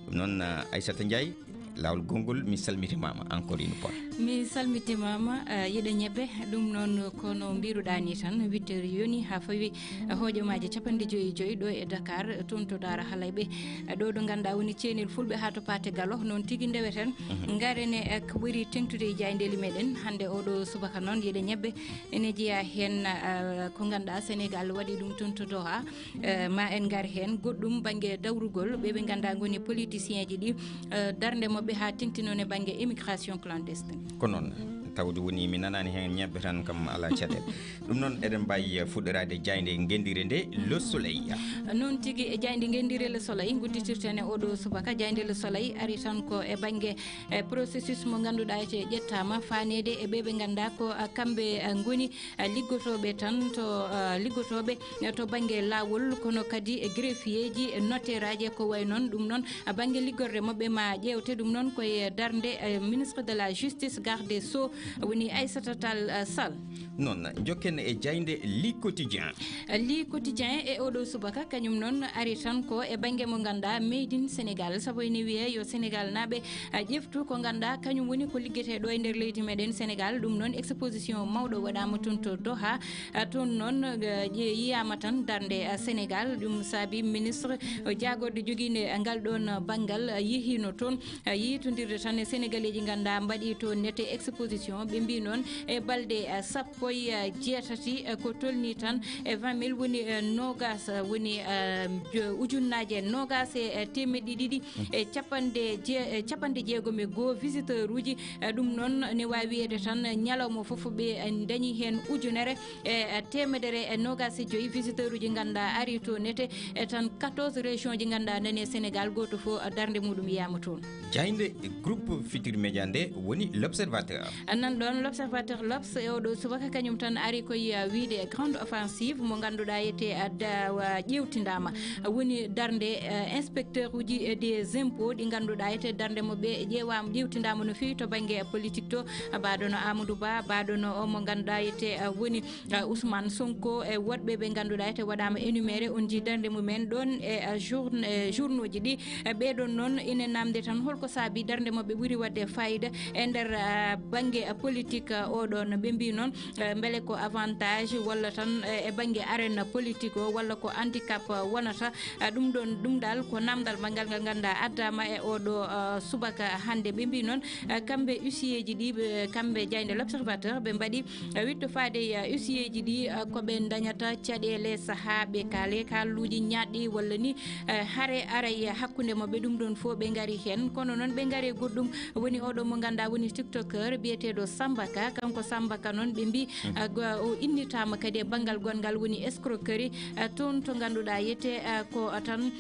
Ɗum noon, eh, Aissata Ndiaye, laawol gonngol, mi salmitimaama encore une fois. Mi salmitimaama, eh, yiɗa ñebbe. Ɗum noon, kono mbiiruɗaa ni tan, huit heures yoni haa fawi, eh, hojomaaji capanɗe joyi e joyi ɗo e Dakar, toon to Daara Halayɓe, eh, ɗo ɗo ngannduɗaa woni ceenel Fulɓe haa to Paate Galo. Noon tigi ndeweten, mhm, ngaren e, eh, ko ɓuri teeŋtude e jaayndeeli meɗen hannde oɗo subaka noon, yiɗa ñebbe. Ene jeyaa heen, eh, ko ngannduɗaa Senegaal waɗi ɗum toon to Doha. Eh, ma en ngar heen goɗɗum bannge dawrugol ɓe ɓe ngannduɗaa ngoni politicienji ɗi, eh, darnde maɓɓe haa teeŋti noon e bannge immigration clandestine. Ko noon, tawde woni mi nanaani heen ñebbe tan kam alaa caɗeele. Ɗum noon, eɗen mbaawi fuɗɗoraade jaaynde ngenndiire nde, Le Soleil. Noon tigi, e jaaynde ngenndiire Le Soleil ngudditirten e oɗo subaka. Jaaynde Le Soleil ari tan ko e bannge, eh, processus mo ngannduɗaa ete ƴettaama faaneede e ɓe ɓe ngannduɗaa ko, ah, kamɓe, ah, ngoni, ah, liggotooɓe tan to, ah, liggotooɓe, eh, to bannge laawol, kono kadi e greffier ji, e notaire aji e ko wayi noon. Ɗum noon, ah, bannge liggorde maɓɓe ma ƴeewte. Ɗum noon koye darnde, eh, ministre de la justice, garde des sceaux, woni Aissata Tall, ah, Sall. Noon, njokken e jaaynde Le Quotidien. Le Quotidien e oɗo subaka, kañum noon ari tan ko e bannge mo ngannduɗaa Made in Senegal. Sabu ene wiyee yo Senegal naaɓe, ah, ƴeftu ko ngannduɗaa kañum woni ko liggetee ɗo e nder leydi meɗen Senegal. Ɗum noon exposition mawɗo waɗaama toon to Doha. Ah, toon noon, ah, ƴe-, yiyaama tan darnde, ah, Senegal. Ɗum saabi ministre, ah, jaagorɗe jogiinde ngal ɗoon banngal, ah, yehiino toon, ah, yiitondirde tan e Senegaleeji ngannduɗaa mbaɗi toon nete exposition. Ɓe mbii noon e balɗe, ah, sappo e jeetati, eh, ko tolni tan e vingt mille woni, eh, noogas, eh, woni, eh, jo-, ujunnaaje noogas e, eh, teemedde ɗiɗi e capanɗe je-, eh, capanɗe jeegom e goo visiteur uji. Eh, ɗum noon ne waawi wiyeede tan ñalawma fof ɓe, eh, ndañi heen ujunere e, eh, teemedere e noogas e joyi visiteur uji ngannduɗaa ari to nete, e tan quatorze région ji ngannduɗaa nani e Sénégal, gooto fof, eh, darnde muɗum yiyaama toon. Jaaynde groupe Futurs Médias nde woni L'Observateur. Nan ɗoon L'Observateur, L'Obs e oɗo subaka kañum tan ari koye, uh, wiyde grande offensive mo ngannduɗaa etee, uh, da-, wa-, ƴeewtindaama. Uh, woni darnde, uh, inspecteur uji, uh, des impôts ɗi ngannduɗaa etee darnde maɓɓe ƴeewaama, ƴeewtindaama no feewi to bannge politique to. Uh, mbaɗo no Amadou Ba, mbaɗo no o mo ngannduɗaa etee, uh, woni uh, Ousmane Sonko e woɗɓe ɓe ngannduɗaa ete waɗaama énuméré, on njii darnde mumen ɗoon e, uh, jour-, e journaux ji ɗi. Uh, ɓee ɗoon noon ine naamnde tan holko saabi darnde maɓɓe ɓuri waɗde fayida e nder, uh, bannge, uh, politique, uh, o ɗoon. Ɓe mbii noon, uh, mbele ko avantage walla tan, uh, e bannge arène politique o walla ko handicap, uh, wonata. Uh, ɗum ɗoon, ɗum dal ko naamndal manngal ngal ngannduɗaa addaama e oɗo, uh, subaka hannde. Ɓe mbii noon, uh, kamɓe huissier ji ɗi, ɓe, kamɓe jaaynde L'Observateur, ɓe mbaɗi, eh, witto faade, eh, huissier ji ɗi, eh, ko ɓe ndañata caɗeele sahaa ɓe kaale kaalluuji ñaaɗɗi walla ni, eh, hare aray hakkunde maɓɓe. Ɗum ɗoon fof ɓe ngari heen. Kono noon ɓe ngari e goɗɗum, woni oɗo mo ngannduɗaa woni tiktoker biyeteeɗo Samba Ka. Kanko Samba Ka noon ɓe mbii, eh, go-, o innitaama kadi e banngal gonngal woni escroquerie, eh, toon to ngannduɗaa yete, eh, ko tan,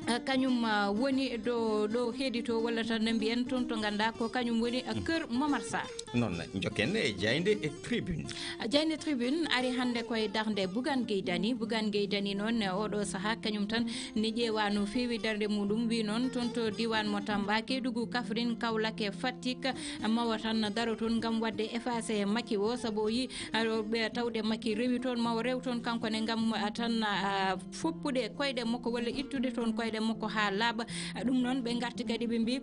eh, kañum, eh, woni ɗo, ɗo heedi to walla tan no mbiyen toon to ngannduɗaa ko kañum woni, eh, kër Momar Sarr. Noon, njokken e jaaynde e tribune. Jaaynde tribune ari hannde koye darnde Bougane Gueye Dany. Bougane Gueye Dany noon e oɗo sahaa kañum tan ne ƴeewa no feewi darnde muɗum. Wi noon toon to diiwaan mo Tamba, Kédougou, Kaffrine, Kaolack e Fatick, mawa tan daro toon ngam waɗde effacé Macky o, sabu o yi, a, o ɓe tawde Macky rewi toon, mawa rew toon kanko ne ngam, a, tan, a, foppude koyɗe makko walla ittude toon koyɗe makko haa laaɓa. Ɗum noon ɓe ngarti kadi ɓe mbii,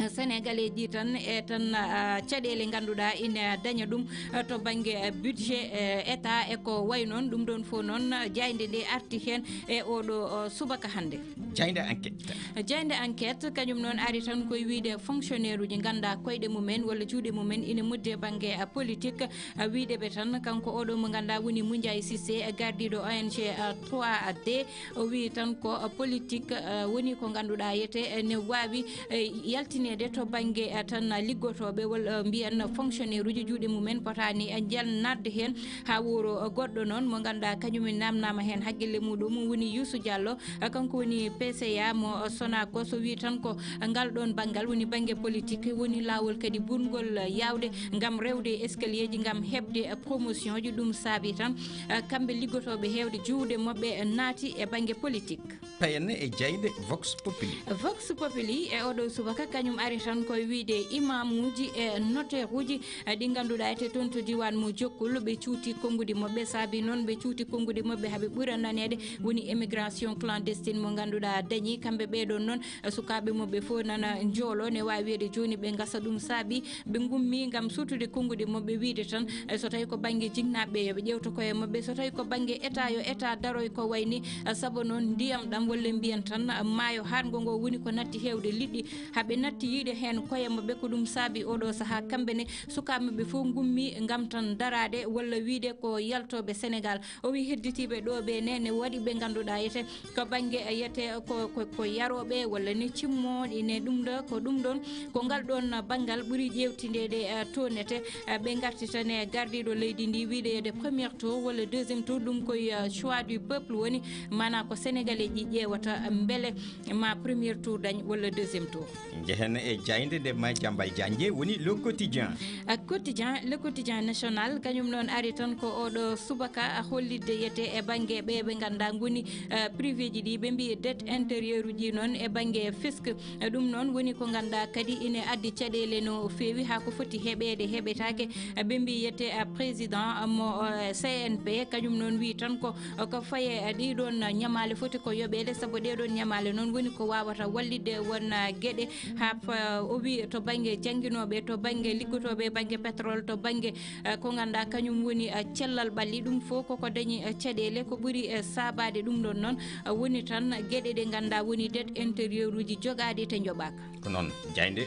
Sénégalais ji tan e tan, ah, caɗeele ngannduɗaa ina daña ɗum, ah, to bannge, ah, budget, eh, État e ko wayi noon. Ɗum ɗoon fof noon, ah, jaaynde nde arti heen e oɗo, oh, subaka hannde. Jaaynde Enquête. Jaaynde Enquête kañum noon ari tan koye wiyde fonctionnaire uji nganndaa koyɗe mumen walla juuɗe mumen ina moddi e bannge, ah, politique. A, wiyde ɓe tan, kanko oɗo mo ngannduɗaa woni Moundiaye Cissé, gardiiɗo O N G, a, trois D. O wii tan ko, a, politique, a, woni ko ngannduɗaa yete, e, ne waawi, e, yaltini de to bannge, eh, tan liggotooɓe walla, eh, mbiyen fonctionnaire uji juuɗe mumen potaani, eh, jal naatde heen haa wuro, eh, goɗɗo noon mo ngannduɗaa kañum en naamnaama heen hakkille muɗum woni Youssou Diallo, eh, kanko woni P C A mo, eh, Sonacos, o wii tan ko ngal ɗoon banngal woni bannge politique, woni laawol kadi ɓurngol, eh, yaawde ngam rewde e escalier ji ngam heɓde, eh, promotion ji. Ɗum saabi tan, eh, kamɓe liggotooɓe heewde juuɗe maɓɓe, eh, naati e bannge politique. Payen e jayde Vox Populi. Vox Populi e oɗo subaka kañum ari tan koye wiyde imamuuji e notaire uji, eh, ɗi ngannduɗaa ete toon to diiwaan mo Jokkul, ɓe cuuti konnguɗi maɓɓe, saabi noon ɓe cuuti konnguɗi maɓɓe haa ɓe ɓura naneede, woni immigration clandestine mo ngannduɗaa dañi kamɓe ɓee ɗoon noon, eh, sukaaɓe maɓɓe fof nana njoolo, ne waawi wiyde jooni ɓe ngasa. Ɗum saabi ɓe ngummi ngam suutude konnguɗi maɓɓe, wiyde tan, eh, so tawi ko bannge jinnaaɓe, yo ɓe ƴeewto koye maɓɓe, so tawi ko bannge état, yo état daroy ko wayni, eh, sabu noon ndiyam ɗam walla mbiyen tan, eh, maayo haaɗngo ngo woni ko natti heewde liɗɗi, haa ɓe natti yiide heen koye maɓɓe. Ko ɗum saabi oɗo sahaa kamɓe ne sukaaɓe maɓɓe fof ngummi ngam tan daraade walla wiyde ko yaltooɓe Senegaal. O wi hedditiiɓe ɗo ɓe ne, ne waɗi ɓe ngannduɗaa ete ko bannge, eh, yete ko, ko, ko yarooɓe walla ne cimmooɗi ne. Ɗum ɗo, ko ɗum ɗoon, ko ngal ɗoon banngal ɓuri ƴeewtindeede, eh, to nete, eh, ɓe ngarti tan e gardiiɗo leydi ndi wiyde yede premier tour walla deuxième tour, ɗum koye, eh, choix du peuple woni, maanaa ko Sénégalais ji ƴeewata mbele ma premier tour dañ walla deuxième tour. Njehen e jaaynde nde Madiambal Diagne woni Le Quotidien. A Quotidien, Le Quotidien National, kañum noon ari tan ko oɗo subaka a hollitde yete e bannge ɓe ɓe ngannduɗaa ngoni, eh, privé ji ɗi, ɓe mbiyi dette intérieure uji noon e bannge fisc. Eh, ɗum noon woni ko ngannduɗaa kadi ine addi caɗeele no feewi haa ko foti heɓeede heɓetaake. Eh, ɓe mbiyi yete, eh, président, eh, mo, eh, C N P, kañum noon wi tan ko, eh, ko faye, eh, ɗiɗon ñamaale foti ko yoɓeede, sabu ɗeɗon ñamaale noon woni ko waawata wallitde won, eh, geɗe haa fa-, o wi to bannge jannginooɓe, to bannge liggotooɓe, bannge pétrole, to bannge, eh, ko ngannduɗaa kañum woni, eh, cellal ɓalli. Ɗum fof koko dañi, eh, caɗeele ko ɓuri, eh, saabaade. Ɗum ɗoon noon, eh, woni tan geɗe ɗe ngannduɗaa woni dette intérieure uji jogaaɗi te njoɓaaka. Ko noon, jaaynde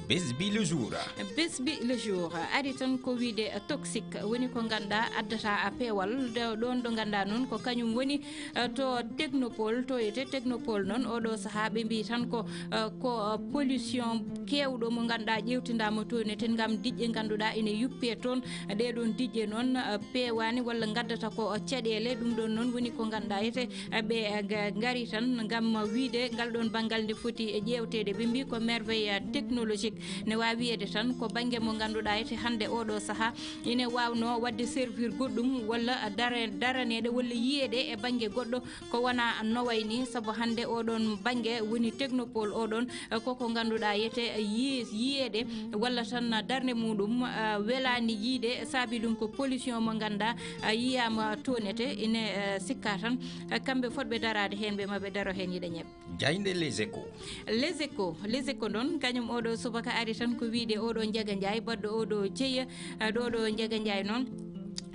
Besbi le jour. Besbi le jour ari tan ko wiyde toxique, woni ko ngannduɗaa addata peewal. Ɗo-, ɗoon ɗo ngannduɗaa noon ko kañum woni, eh, to Technopole, to wiyete Technopole noon, oɗo sahaa ɓe mbiyi tan ko, eh, ko, eh, pollution keewɗo mo ngannduɗaa ƴeewtindaama toon eten ngam diƴƴe ngannduɗaa ene yuppee toon. Ɗee ɗoon diƴƴe noon, eh, peewaani walla ngaddata ko, eh, caɗeele. Ɗum ɗoon noon woni ko ngannduɗaa ete, eh, ɓe, eh, ga-, ngari tan ngam wiyde ngal ɗoon banngal nde foti e ƴeewteede. Ɓe mbiyi ko merveille, eh, technologique. Ne waawi wiyeede tan ko bannge mo ngannduɗaa ete hannde oɗo sahaa ine waawnoo waɗde servir goɗɗum walla dare-, daraneede walla yiyeede e bannge goɗɗo ko wonaa no wayi nii, sabu hannde oɗoon bannge woni Technopole oɗoon, eh, koko ngannduɗaa yete yi-, yiyeede walla tan darnde muɗum, eh, welaani yiyde, saabi ɗum ko pollution mo ngannduɗaa, eh, yiyaama toon ete. Ine, eh, sikkaa tan, eh, kamɓe fotɓe daraade heen, ɓe maɓe daro heen yiɗa ñebbe. Jaaynde Les Échos. Les Échos, Les Échos noon, kañum oɗo subaka ari tan ko wiyde oɗo Njaga Njaay, baɗɗo oɗo jeya, eh, ɗo ɗo Njaga Njaay noon.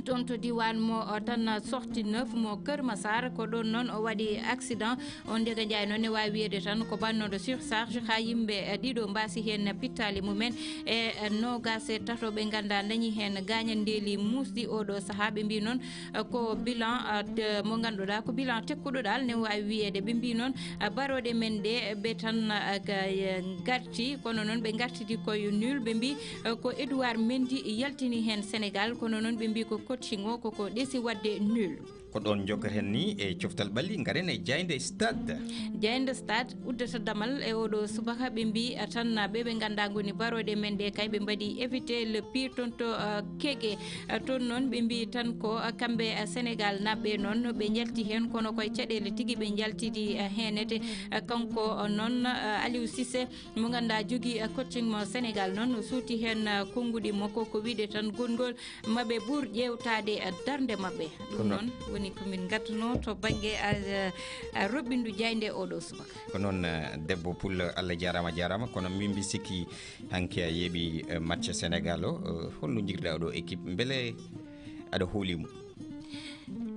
Toon to diiwaan mo, o, tan sortie neuf mo Kër Massar, ko ɗoon noon o waɗi accident. On Njaga Njaay noon ne waawi wiyeede tan ko bannooɗo surcharge, haa yimɓe, eh, ɗiɗo mbaasi heen pittaali mumen e, eh, noogaas e tato ɓe ngannduɗaa dañi heen gaañanndeeli muusɗi oɗo sahaa. Ɓe mbii noon, eh, ko bilan, eh, te-, mo ngannduɗaa ko bilan tekkuɗo ɗaal ne waawi wiyeede. Ɓe mbii noon, eh, barooɗe men ɗe ɓe tan, eh, ga-, eh, ngarti, kono noon ɓe ngartidi koye nul. Ɓe mbii, eh, ko Edouard Mendy yaltini heen Senegaal, kono noon ɓe mbii ko coaching o koko ɗesi waɗde nul. Ko ɗoon njokketen ni e coftal ɓalli, ngaren e jaaynde Stade. Jaaynde Stade uddata damal e oɗo subaka, ɓe mbii, eh, tan, eh, ɓe ɓe ngannduɗaa ngoni barooɗe men ɗe kay ɓe mbaɗi éviter le pire toon to, eh, Keke. Eh, toon noon ɓe mbii tan ko, eh, kamɓe, eh, Senegaal naɓɓe noon ɓe njalti heen, kono koye caɗeele tigi ɓe njaltidi, eh, heen ete. Eh, kanko, eh, noon, eh, Aliou Cissé mo ngannduɗaa jogii, eh, coaching mo Senegaal noon o suuti heen, eh, konnguɗi makko ko wiyde tan gongol maɓɓe ɓur ƴeewtaade, eh, darnde maɓɓe. Ɗum noon woni ko min ngadduno to bannge, eh, eh, roɓɓindu jaaynde oɗo subaka. Ko noon, eh, debbo Pullo, Allah jaaraama, jaaraama. Kono min mbi sikki hanki a yeeɓi, eh, match Senegaal o, eh, holno njirɗaa oɗo équipe? Mbele aɗa hooli mo?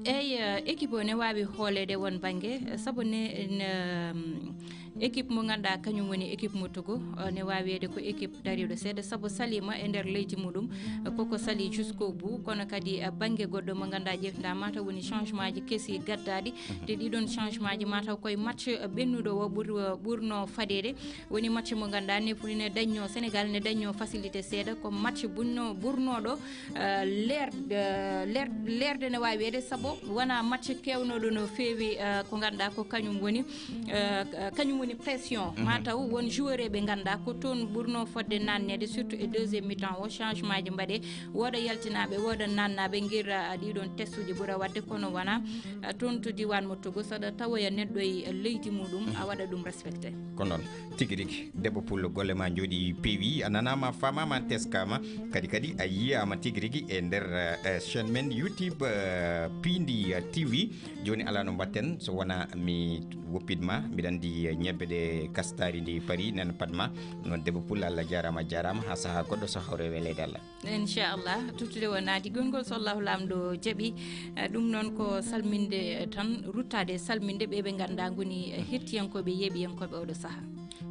Eey, eh, équipe o ne waawi hooleede won bannge, eh, sabu ne, ne, mm, Équipe mo ngannduɗaa kañum woni équipe mo Togo, eh, ne waawi wiyde ko équipe dariiɗo seeɗa, sabu saliima e nder leydi muɗum, eh, koko sali jusqu'au bout. Kono kadi, eh, bannge goɗɗo mo ngannduɗaa ƴeewtiɗaa, mataw woni changement ji kesi gaddaaɗi. Mhm. Te ɗiɗon changement ji mataw koye match, eh, ɓennuɗo o ɓur-, eh, ɓurno fadeede. Woni match mo ngannduɗaa ne ɓuri ne dañno Sénégal, ne dañno facilité seeɗa, ko match bunno-, ɓurnooɗo, eh, leer-, eh, leer-, leerde ne waawi wiyde, sabu wonaa match keewnooɗo no feewi, eh, ko ngannduɗaa ko kañum woni, eh, kañum woni pression. Mhm. Mataw won joueur ɓe ngannduɗaa ko toon ɓurno fodde naanneede, surtout e deuxième mi-temps o, changement ji mbaɗe, wooda yaltinaaɓe, wooda naannaaɓe, ngir, eh, ɗiɗon test uji ɓura waɗde, kono wonaa, eh, toon to diiwaan mo Togo, saɗa tawoya neɗɗo e leydi muɗum, a waɗa ɗum respecté. Ko noon. Tigi rigi, debbo pullo, golle ma njooɗi peewi, a nanaama, a faamaama, a teskaama, kadi kadi a yiyaama tigi rigi e nder, eh, chaîne men YouTube, eh, Piindi, eh, T V. Jooni alaa no mbaɗten so wonaa mi woppit ma, mbiɗa anndi, eh, ñebbe ɗe kastaari ndi paari nana paɗ ma. Noon debbo pullo, Allah jaaraama, a jaaraama, haa sahaa goɗɗo so hawre weleede Allah. Inchallah, tottude o naati gongol so Allahu Laamɗo jaɓi. Eh, ɗum noon ko salminde, eh, tan, ruttaade e salminde ɓe ɓe ngannduɗaa ngoni, eh, hettiyankooɓe, yeeɓiyankooɓe oɗo sahaa.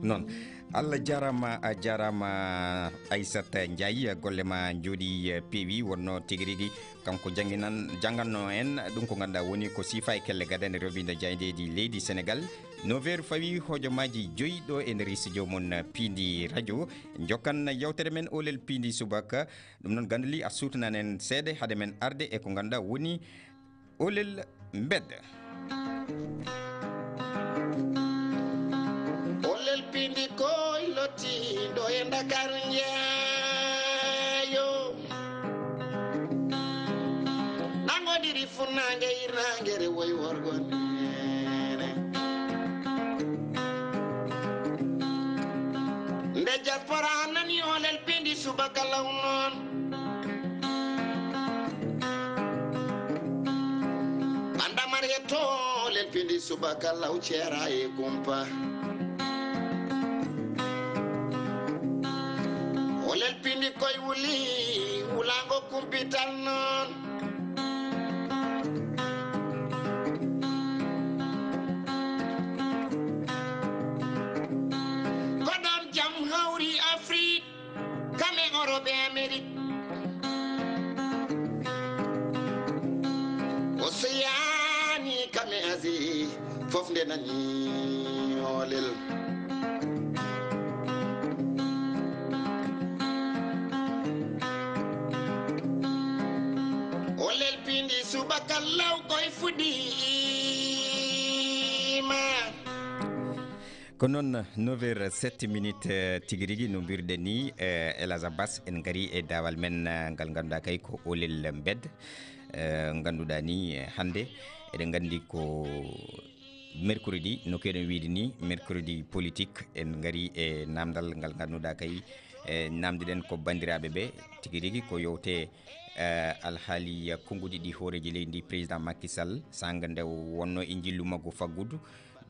Noon, Allah jaaraama, a jaaraama, Aissata Ndiaye, golle ma njooɗi, eh, peewi, wonno tigi rigi kanko jannginan-, jannganno en ɗum ko ngannduɗaa woni ko siifa e kelle gadane rewɓe nder jaayndeeji leydi Senegal. Neuf heures fawi hojomaaji joyi ɗo e nder studio mon, eh, Piindi Radio. Jokkan yewtere men Oolel Piindi Subaka. Ɗum noon, Ganduli, a suutanan en seeɗa hade men arde e ko ngannduɗaa woni Oolel Mbedda. Oolel Piindi koy lottiiɗo e Ndakaaru njeeyo. Nangodiri funnaange hirnaange rewoy worgo neene. Nde diaspora nani Oolel Piindi subaka law noon. Ɓannda Mariyatto Oolel Piindi subaka law ceera e kumpa. Oolel Piindi koy wuli, wulaango kumpital noon. Ko ɗoon jam hawri Afrik, kam e Orop e Amerik. Oseyaani kam e Asie, fof nde nani Oolel. Oolel Piindi subaka law koy fuɗɗiima. Ko noon, neuf heures sept minutes, eh, tigi rigi, no mbiruɗen ni, eh, El Hadj Abbas, en ngari e daawal men, eh, ngal ngannduɗaa kay ko Oolel Mbedda, eh, ngannduɗaa ni, eh, hannde eɗen nganndi ko mercredi, no keɗen wiide ni, mercredi politique, en ngari e naamndal ngal ngannduɗaa kay, eh, naamndiɗen ko banndiraaɓe ɓe, tigi rigi ko yowte, eh, alhaali konnguɗi ɗi hooreejo leydi ndi, président Macky Sall, saanga nde wonno e njillu makko faggudu,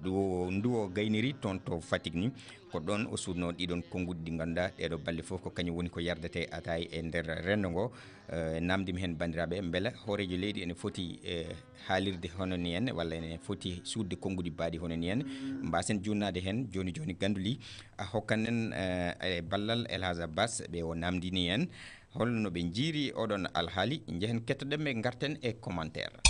ɗo ndu o gayniri toon to Fatick ni, ko ɗoon o suutnoo ɗiɗon konnguɗi ɗi ngannduɗaa ɗeeɗo balɗe fof ko kañum woni ko yardetee ataay e nder renndo ngo. Eh, naamndimi heen banndiraaɓe, mbela hooreejo leydi ene foti, eh, haalirde hono ni en, walla ene foti suutde konnguɗi baaɗi hono ni en? Mbaasen juutnaade heen jooni jooni. Ganduli, a hokkan en, eh, e ballal El Hadj Abbas ɓe o naamndini en. Holno ɓe njiiri oɗon alhaali? Njehen kettoɗen ɓe, ngarten e commentaire.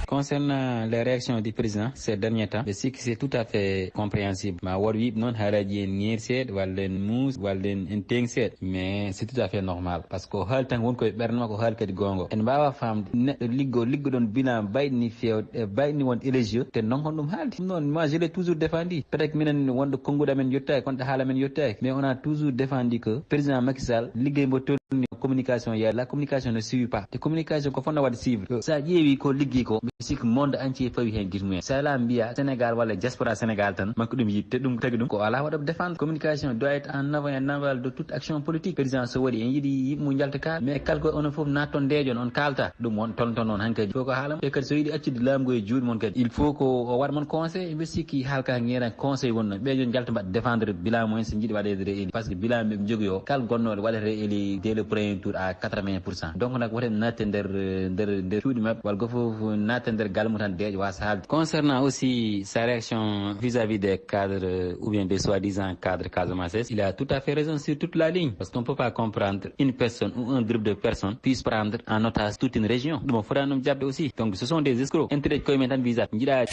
Concernant les réactions du président ces derniers temps, ɓe sikki c'est tout à fait compréhensible. Ma wood wiiɓe noon haalaaji en ŋeeri seeɗa, walla en muus, walla en, en teeŋ seeɗa. Mais c'est tout à fait normal. Parce que o haali tan won koye ɓernde makko, o haali kadi goonga. En mbaawa faamde neɗɗo liggo, liggoɗon bilan bayɗini feewde, e bayɗini wonde éligible, te noon kon ɗum haalde. Ɗum noon, moi, je l'ai toujours défendu. Peut-être minen wonde konnguɗi amen yettaaki, wonde haala amen yettaaki. Mais on a toujours défendu que président Macky Sall, liggey mbo tolni communication, ya, la communication ne suivi pas. Te communication ko fotnoo waɗde suivre. Sa ƴeewi ko liggi ko, mi Sik monde entier fawi heen gis mumen. Sala mbiya Sénégal walla diaspora Sénégal tan makko ɗum yiɗde, ɗum tagi ɗum ko alaa waɗa défendre. Communication doit être en avant et en aval de toute action politique. Président so waɗi en yiɗi yimɓe mum njalta kaal, mais kala ko onon fof natton ndeejon on kaalta ɗum on tonton on hankadi fof ko haalam. E kadi so yiɗi accude laamu ngu e juuɗe mon kadi il faut ko o waɗa mon conseil. Mbiɗa sikki haalka ngeeran conseil wonno ɓe jon njalta mbaɗa défendre bilan mumen so jiɗi waɗede rééli, parce que bilan ɓe jogi o kala gonnooɗo waɗata rééli dès le premier tour à quatre-vingts pour cent. Donc nag woten natte nder nder nder cuuɗi maɓɓe walla goo fof natta nder galle mum tan deeƴa wasa haalde. Concernant aussi sa réaction vis-à-vis des cadres ou bien des soi-disant cadres Casamance, il a tout à fait raison sur toute la ligne, parce qu'on peut pas comprendre une personne ou un groupe de personnes puisse prendre en otage toute une région. Ɗum o fotani ɗum jaɓde aussi. Donc ce sont des escrocs. Intérêt koye men tan visa jiɗa.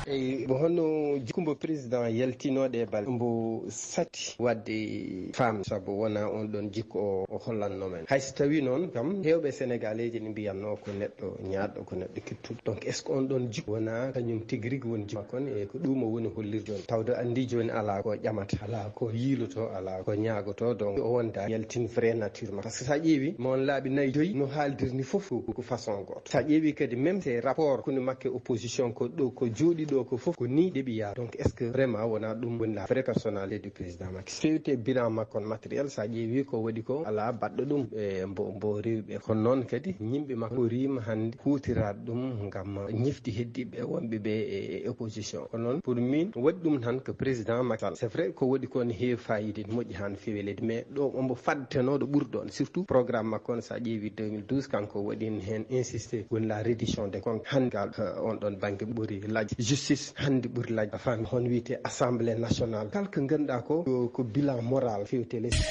Eyi, ko honno jikku mbo président yaltinooɗo e balɗe mbo satti waɗde faam, sabu wona on ɗon jikku o o hollanno men. Hay so tawi noon kam heewɓe Sénégalais ji ne mbiyatno ko neɗɗo ñaaɗɗo, ko neɗɗo kittuɗo. Donc est ce que on ɗon jikku wona kañum tigi rigi woni jikku makko ne? E ko ɗum o woni hollirde jooni. Tawde anndi jooni alaa ko ƴamata, alaa ko yiiloto, alaa ko ñaagoto. Donc o wonda yaltin vrai nature makko. Par ce que so a ƴeewi mo on laaɓi nayi joyi no haaldir ni fof ko ko façon gooto. So a ƴeewi kadi même ces rapports koni makke opposition ko ɗo ko jooɗi ɗo ko fof ko ni ɗeɓi yaa. Donc est ce que vraiment wona ɗum woni la vraie personnalité du président Macky Sall? Fewte bilan makko on matériel so a ƴeewi ko waɗi ko alaa baɗɗo ɗum e mbo mbo rewi ɓe. Kono noon kadi yimɓe makko korima hannde kuutiraade ɗum ngam ñifde heddiiɓe wonɓe ɓe e e opposition. Kono noon pour min waɗi ɗum tan ko président Macky Sall. C'est vrai ko waɗi ko ne heewi fayida, ne moƴƴi haa no feewi e leydi, mais ɗo omo fadtenoo ɗo ɓuri ɗoon, surtout programme makko on so a ƴeewi deux mille douze kanko waɗi heen insisté woni la réduction des comptes. Hannde ngal on ɗon bannge ɓuri lajje, justice hannde ɓuri lajje, a faami, hono wiyetee assemblée nationale, kala ko ngannduɗaa ko ko bilan moral fewte lesdi.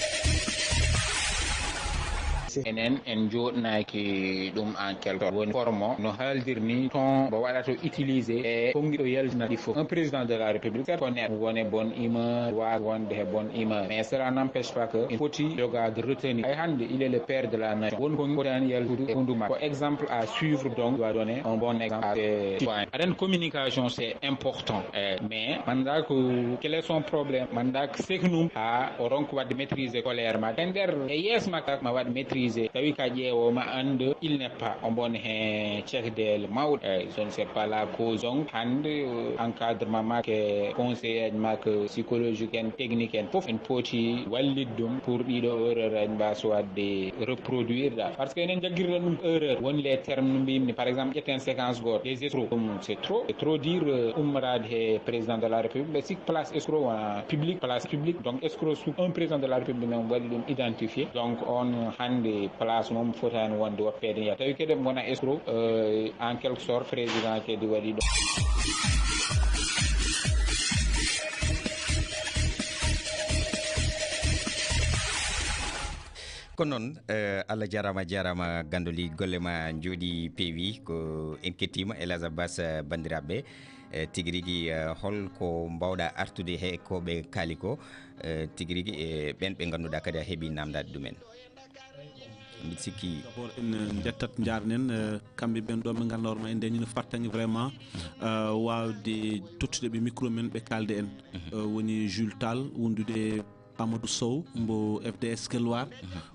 Enen en jooɗnaaki ɗum en quelque sorte woni forme no haaldir ni ton mbo waɗata utilisé e konngiɗo yaltina ɗi fof. Un président de la république c'est honnête wone bonne humeur, waas wonde he bonne humeur, mais cela n'empêche pas que il foti jogade retenue. Hay hannde il est le père de la nation, won ko fotani yaltude e hundu makko. Ko exemple à suivre, donc doit donner un bon exemple à ses citoyens. Aɗen communication c'est important, mais manda ko quel est son problème, manda ko seknum ha o ronk wadde maîtriser colère ma e nder e yees makka ma waɗ maîtriser tawi ka ƴeewo ma and il n'est pas on bon he cekdel mawɗo. Eyyi, je ne sais pas la cause. Donc hande encadrement makko e conseil aji makko psychologique en technique en fof en poti wallide ɗum pour ɗiɗo erreur aji mbasa wadde reproduire ɗa, parce que enen jaggirɗen ɗum erreur. Woni les termes no mbiymi ni, par exemple ƴetten séquence goto, les escrocs, ɗum c'est trop, c'est trop dire. Ummoraade he président de la république, ɓe sik place escroc wona public, place publique. Donc escroc sur un président de la république noon waɗi ɗum identifié. Donc on hannde place mum fotaani wonde woppeede, yaa tawi kadi ɓe ngona escroc en quelque sorte président kadi waɗi ɗum. Ko noon, eh, Allah jarama jarama gandoli, golle ma jooɗi peewi. Ko en kettima Elhadj Abbas, eh, bandiraɓe, eh, tigi rigi, eh, hol ko mbawɗa artude he ko ɓe kaali ko, eh, tigi rigi e ɓen ɓe ganduɗa kadi a heeɓi namdade ɗumen? Mbiɗa sikki d'abord en, eh, jettat jarnen, eh, kamɓe ɓen ɗo ɓe ganduɗa ma en dañino fartaŋŋe vraiment, eh, wawde tottude ɓe micro men ɓe kalde en. Eh, woni Jules Tall wondude Amadou Sow mbo F D S Gelwaar,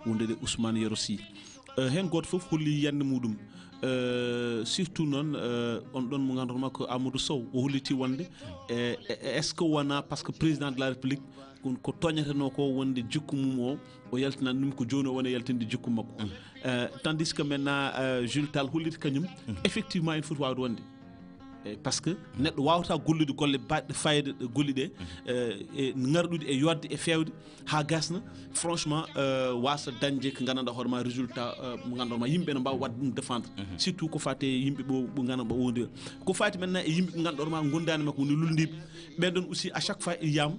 wondude Ousmane Yero Sy. Eh, heen gooto fof holli yiyannde muɗum. Eh, surtout noon, eh, on ɗon mo ngannduɗaa ko Amadou Sow, o holliti wonde, eh, eh, est-ce que wona par ce que président de la République ko, ko tooñatenoo ko wonde jikku mum o, o yaltinani ɗum ko jooni o woni e yaltinde jikku makko. Eh, tandis que maintenant, eh, Jules Tall holliti kañum, effectivement ene foti waawde wonde. Eh, par ce que neɗɗo wawata gollude golle baɗɗe fayida ɗe golli ɗe, eh, e ngarɗude e yodde e fewde ha gasna. Franchement, eh, wasa dañde ko gandanɗa hoore ma résultat, eh, mo gandanɗa ma yimɓe ne mbawa wadde ɗum défendre. Surtout ko fati e yimɓe ɓo ɓo gandanɗa ɓo wondi ko fati maintenant e yimɓe ɓe gandanɗa hoore ma gondani makko woni lulndiɓe. Ɓen ɗon aussi à chaque fois il yam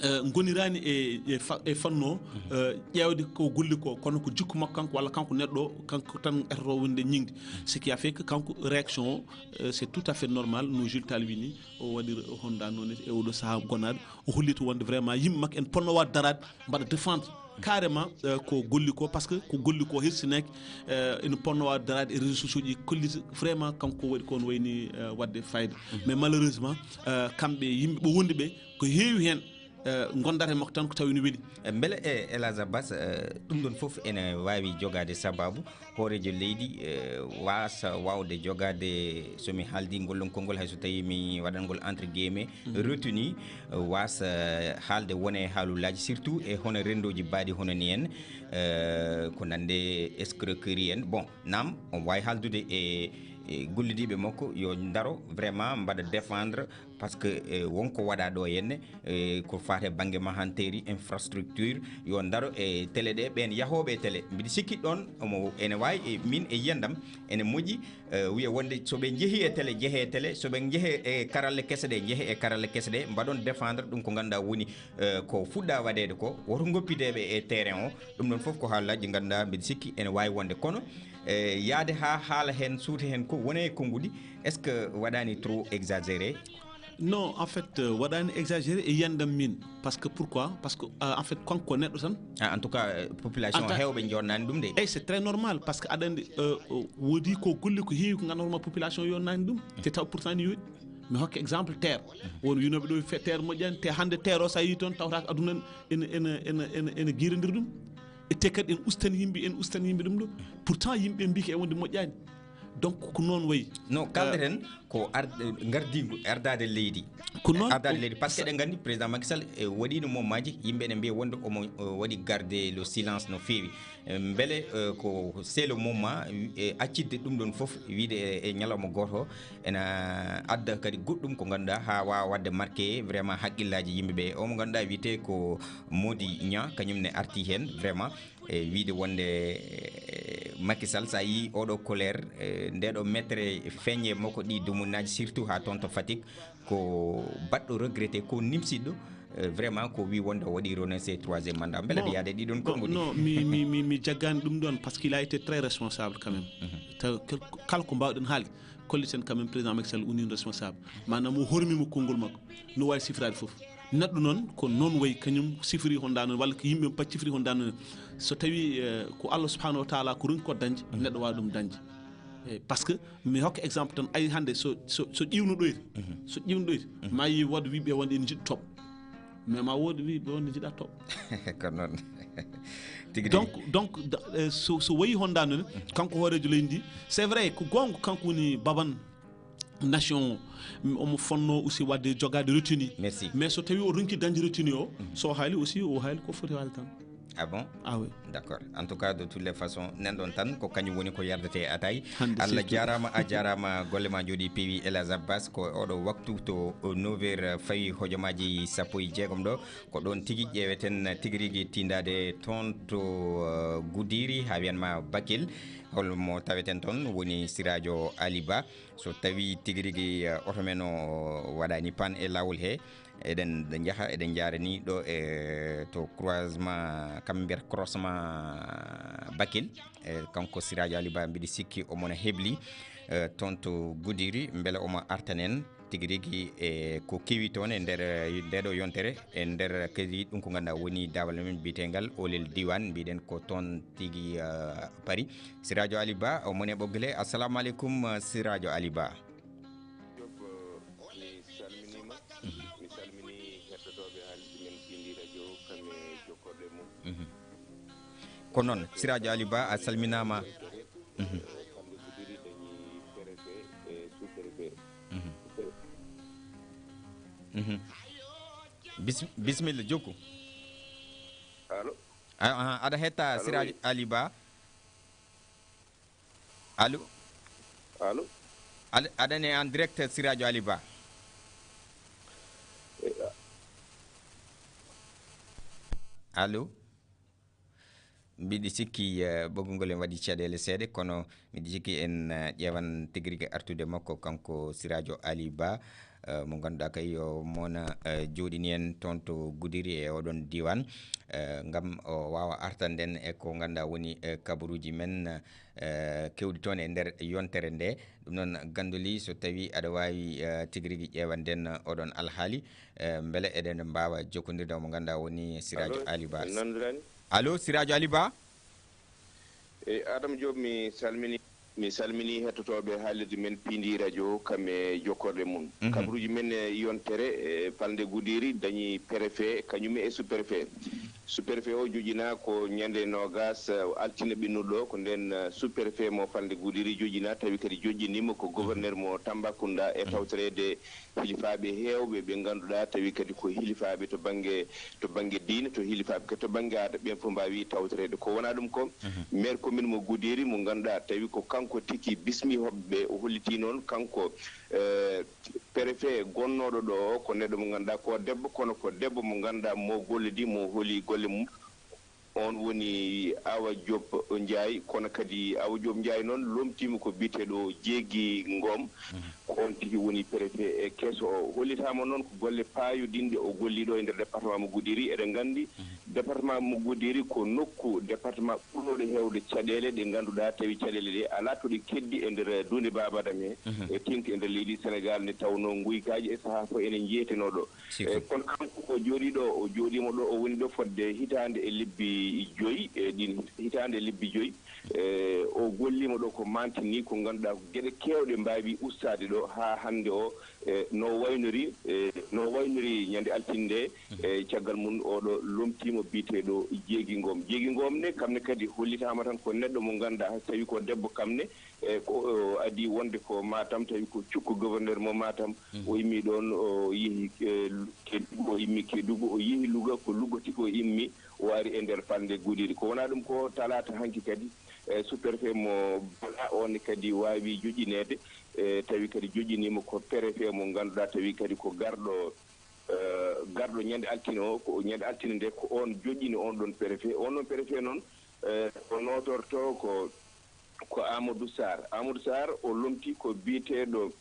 eh, gonirani e, e, fa- e fanno, eh, ƴeewde ko golli ko, kono ko jikku makko kanko walla kanko neɗɗo o, kanko tan etoto wonde ñingde. Ce qui a fait que kanko réaction o, eh, c'est tout à fait normal no Jules Tall wini o waɗi honda noon e oɗo saaha gonaɗo. O holliti wonde vraiment yimɓe makko en ponno wadde daraade mbaɗa défendre carrément, eh, ko golli ko, par ce que ko golli ko hersinaki, eh, ene ponno wadde daraade e réseaux sociaux ji, kollita vraiment kanko waɗi ko no wayni, eh, wadde fayida. Mais malheureusement, eh, kamɓe yimɓe ɓe wondi ɓe ko heewi heen Eh, gondata e makko tan ko tawi no weli. Eh, mbele e Elhadj Abbas, eh, ɗum ɗon fof ene waawi jogaade sabaabu hooreejo leydi, eh, waasa waawde jogaade, so mi haaldi ngol ɗon konngol, hay so tawi mi waɗangol entre guillemets, retenu, eh, waasa, eh, haalde wona e haalullaaji, surtout e hono renndooji baaɗi hono ni en, eh, ko nande escroquerie en. Bon, naam, omo waawi haaldude e, e gollidiiɓe makko yo ndaro vraiment mbaɗa défendre, parce que, eh, wonko waɗa ɗo henne, eh, ko faate bannge mahanteeri, infrastructure, yo ndaro e télé ɗe, ɓeen yahooɓe e télé. Mbiɗa sikki ɗoon omo, ene waawi, e min e yiyandam, ene moƴƴi, eh, wiya wonde so ɓe njehii e télé, njehee e télé, so ɓe njehee e karalle kese ɗe, njehee e karalle kese ɗe, mbaɗon défendre ɗum ko ngannduɗaa woni, eh, ko fuɗɗa waɗeede ko, woto ngoppideeɓe e terrain o. Ɗum ɗoon fof ko haalaaji ɗi ngannduɗaa mbiɗa sikki ene waawi wonde. Kono, eh, yahde haa haala heen, suuta heen ko wona e konnguɗi, est-ce que waɗaani trop exagéré? Non, en fait, euh, waɗaani exagéré e yiyandam min. Parce que pourquoi? Parce que, euh, en fait, kanko ko neɗɗo tan. Ah, en tout cas, euh, population heewɓe njonnani ɗum de. Eyi, c'est très normal, parce que aɗa anndi, euh, euh, woodi ko golle ko heewi ko ngannduɗaa hoore maa population yonnaani ɗum. Te taw pourtant ni yooɗi. Mi hokka exemple terre. Won winooɓe ɗo fe-, terre moƴƴaani, te hannde terre o so a yii toon tawata ko aduna ene, ene, ene, ene, ene giirondiri ɗum. E te kadi en ustani yimɓe, en ustani yimɓe ɗum ɗo. Pourtant yimɓe mbii ko e wonde moƴƴaani. Donc ko noon wayi. No, kalden ko ard-, ngardiigu, ardaade leydi. Ko noon, ardaade leydi, parce que eɗen nganndi président Macky Sall, e, waɗiino mommaji, yimɓe ene mbiya wonde omo, o, waɗi garder le silence no feewi. E, mbele, e, ko c'est le moment, e, accidde ɗum ɗon fof, wiide e, e ñalawma gooto, ena adda kadi goɗɗum ko ngannduɗaa haa waawa waɗde marqué vraiment haqqillaaji yimɓe ɓe. O mo ngannduɗaa wiyetee ko Mody Niang, kañum ne arti heen vraiment. E wiide wonde, e, Macky Sall, so a yii oɗo colère, e, ndeɗo mettere feeñe makko ɗi dumunnaaji, surtout haa toon to Fatick, ko baɗɗo regretté, ko nimsiɗɗo, e, vraiment ko wii wonde o waɗi renoncé troisième mandat. Mbele aɗa yiyaade ɗiɗon konguɗi? Non, mi, mi, mi, mi jaggaani ɗum ɗoon, parce qu'il a été très responsable quand même. Taw kel-, kala ko mbaawɗen haalde, kolliten quand même président Macky Sall woni responsable. Maanaam o hormiima konngol makko, no waawi sifraade fof. Neɗɗo noon ko noon wayi, kañum sifri honda noon, walla ko yimɓe mum pacci sifri honda noon. So tawi, eh, ko Allah subhanahu wa taala ko ronki ko dañde, neɗɗo waawa ɗum dañde. Eh, parce que mi hokka exemple tan, ay hannde so, so, so ƴiwno ɗoyre, so ƴiwno ɗoyre, ma yi wood wiɓe wonde ene jiɗi toɓo. Mais ma woodi wiɓe wonde jiɗa toɓo. Ko noon. Tigi tigi. Donc, donc, da-, eh, so, so wayi honda noon, kanko hooreejo leydi ndi, c'est vrai, ko goonga kanko woni baban nation o. M-, omo fonno aussi wadde jogade retenu. Merci. Mais so tawi o ronki dañde retenu o, so haali aussi, o haali ko foti haali tan. Ah bon? Ah oui. D'accord. En tout cas, de toutes les façons, nanɗon tan ko kañum woni ko yardete atay. Hannde Allah surtout. Jaaraama, a jaaraama, golle ma njooɗi peewi. Elhadj Abbas, ko oɗo waktu to neuf heures fawi hojomaaji sappo e jeegom ɗo. Ko ɗoon tigi ƴeeweten tigi rigi tiindaade toon to, eh, Gudiri, haa wiyan ma Bakel. Holmo taweten toon woni Sirajo Ali Ba. So tawi tigi rigi, eh, oto men o waɗani panne e laawol he, eɗen njaha, eɗen njaara ni ɗo e to croisement, kamɓe mbiyata croisement Bakel. E kanko Sirajo Ali Ba, mbiɗa sikki omo na hebli, eh, toon to Gudiri, mbele omo artanen tigi rigi e ko kewi toon e nder, eh, ndeɗo yontere, e nder kadi ɗum ko ngannduɗaa woni daawal men biyetegal Olel Diwan, mbiɗen ko toon tigi, eh, Paris. Sirajo Ali Ba, o mone ɓoggole. Assalamu aleykum, eh, Sirajo Ali Ba. Diop, eh, mi salminiima. Mi salmini heɗotooɓe haalirde men Piindi Radio, kam e jokkorɗe mum. Mhm. Ko noon, Sirajo Ali Ba, a salminaama. Mhm. Eh, kamɓe Gudiri dañi préfet e sous-préfet. Mhm. Mhm. Bis-, bisimilla, jokku. Allo? A-, aha, aɗa hetta Allo, Sirajo oui. Ali Ba? Allo? Allo? Aɗa, aɗa ne en direct Sirajo Ali Ba? Eh, a- Allo? Mbiɗi sikki, eh, ɓoggol ngol en waɗi caɗeele seeɗa, kono mbiɗi sikki en, eh, ƴeewan tigi rigi artude makko, kanko Sirajo Ali Ba, eh, mo ngannduɗaa kay yo mona, eh, jooɗini en toon to Gudiri e oɗon diiwaan, eh, ngam o waawa artande en e ko ngannduɗaa woni, eh, kabaruuji men, eh, keewɗi toon e nder yontere nde. Ɗum noon, Gandoli, so tawi aɗa waawi, eh, tigi rigi ƴeewande en oɗon alhaali, eh, mbele eɗen mbaawa jokkondirde mo ngannduɗaa woni Sirajo Allo, Ali Ba. En nanondirani? Allo, Sirajo Ali Ba? Eyi, Adama Diop, mi salmini. Mi salminii hettotooɓe haalirde men Piindi Radio kam e jokkorɗe mum. Kabaruuji men e yontere e falnde Goudiry dañii préfet kañum e sous-préfet. Sous-préfet o joƴƴinaa ko ñande noogas, eh, altine ɓennuɗo, ko ndeen, eh, sous-préfet mo falnde Goudiry joƴƴinaa, tawi kadi joƴƴiniima ko gouverneur mo Tambacounda e tawtoreede hilifaaɓe heewɓe ɓe ngannduɗaa tawi kadi ko hilifaaɓe to bannge, to bannge diine, to hilifaaɓe kadi to bannge aada, ɓeen fof mbaawi tawtoreede. Ko wonaa ɗum ko maire commune mo Goudiry mo ngannduɗaa tawi ko kanko tigi bismi hoɓɓe, o hollitii noon kanko, eh, préfet gonnooɗo ɗo o ko neɗɗo mo ngannduɗaa ko debbo, kono ko debbo mo ngannduɗaa mo gollidi, mo holi golle mum. On woni Awa Diop Ndiaye, kono kadi Awa Diop Ndiaye noon lomtiima ko biyeteeɗo Jeegi Ngom, ko on tigi woni préfet e keso o. Hollitaama noon ko golle paayodinɗe o golli ɗo e nder département mo Goudiry. Eɗen nganndi département mo Goudiry ko nokku département ɓurnooɗo heewde caɗeele ɗe ngannduɗaa tawi caɗeele ɗe alaa to ɗe keddi e nder duunde baabadam he, e teŋti e nder leydi Sénégal, nde tawnoo nguykaaji e sahaa fof ene njeetenoo ɗo. Siko. Eh, kono kanko ko jooɗii ɗo, o jooɗiima ɗo, o woni ɗo fodde hitaande e lebbi joyi, e ɗin hitaande e lebbi joyi. Eh, o golliima ɗo ko mantini, ko ngannduɗaa ko geɗe keewɗe mbaawi ustaade ɗo haa hannde o, eh, no waynori, eh, no waynori ñande altine nde, eh, caggal mum oɗo lomtiima biyeteeɗo Jeegi Ngom. Jeegi Ngom ne, kam ne kadi hollitaama tan ko neɗɗo mo ngannduɗaa, hay so tawii ko debbo kam ne, e ko o adii wonde ko Matam, tawi ko cukko gouverneur mo Matam. O immi ɗoon, o yehi, e, Kédougou, o immi Kédougou, o yehi Louga, ko Louga tigi o immi, o ari e nder falnde Goudiry. Ko wonaa ɗum ko talaata hanki kadi, e, sous-préfet mo Bala, on ne kadi waawi joƴƴineede, e, tawi kadi joƴƴiniima ko préfet mo ngannduɗaa, tawi kadi ko garɗo, e, garɗo ñande altine o, ko ñande altine nde ko on joƴƴini on ɗon préfet. On ɗon préfet noon, e, o nootorto ko ko Amadou Sarr. Amadou Sarr, o lomti ko biyeteeɗo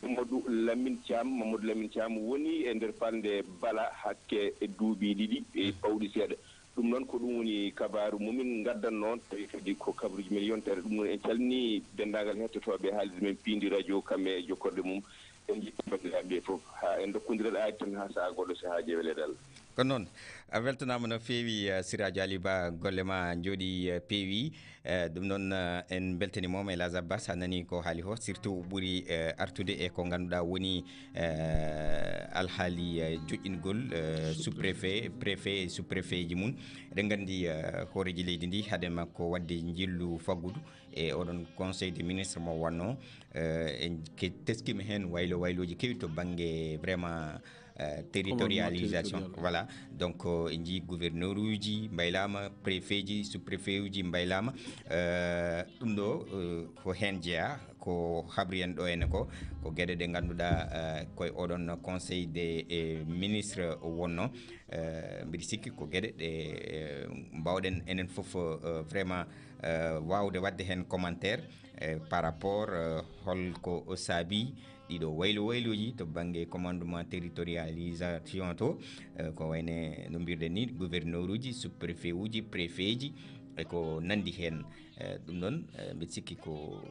Mamadou Lamine Thiam. Mamadou Lamine Thiam woni e nder falnde Bala hakke e duuɓi ɗiɗi e pawɗi seeɗa. Ɗum noon ko ɗum woni kabaaru mo min ngaddanno on, tawi kadi ko kabaruuji men yontere. Ɗum noon en calminii denndaangal hettotooɓe haalirde men Piindi Radio kam e jokkorɗe mum. En njettii banndiraaɓe ɓe fof. Haa en ndokkondirat aadi tan haa sahaa goɗɗo, so haajii e weleede Allah. Ko noon, a weltanaama no feewi, eh, Siraaji Ali Ba, golle ma njooɗii, eh, peewi. Eh, ɗum noon, eh, en mbeltanii mo, El Hadj Abbas, a nanii ko haali o, surtout ɓuri, eh, artude e ko ngannduɗaa woni, eh, alhaali, eh, joƴƴingol, eh, sous-préfet, préfet e sous-préfet ji mum. Eɗen nganndi, eh, hooreeji leydi ndi, hade makko waɗde njillu faggudu e oɗon conseil des ministres mo wonno, eh, en ke-, teskiima heen waylo waylooji keewi to bannge vraiment, eh, territorialisation. Territorial. Voilà. Donc, eh, en njii gouverneur uji mbaylaama, préfet ji, sous-préfet uji mbaylaama. Eh, ɗum ɗo, eh, ko heen jeyaa, ko habri en ɗo ene ko, ko geɗe ɗe ngannduɗaa, eh, koye oɗon conseil des, eh, ministres wonno. Eh, mbiɗa sikki ko geɗe ɗe, eh, mbaawɗen enen fof, eh, vraiment, eh, waawde waɗde heen commentaire, eh, par rapport, eh, holko saabi ɗiɗo waylo wayloji to bannge commandement territorialisation to, eh, ko wayne no mbirɗen ni, gouverneur uji, sous-préfet uji, préfet ji, e ko nanndi heen. Eh, ɗum ɗon, eh, mbiɗa sikki ko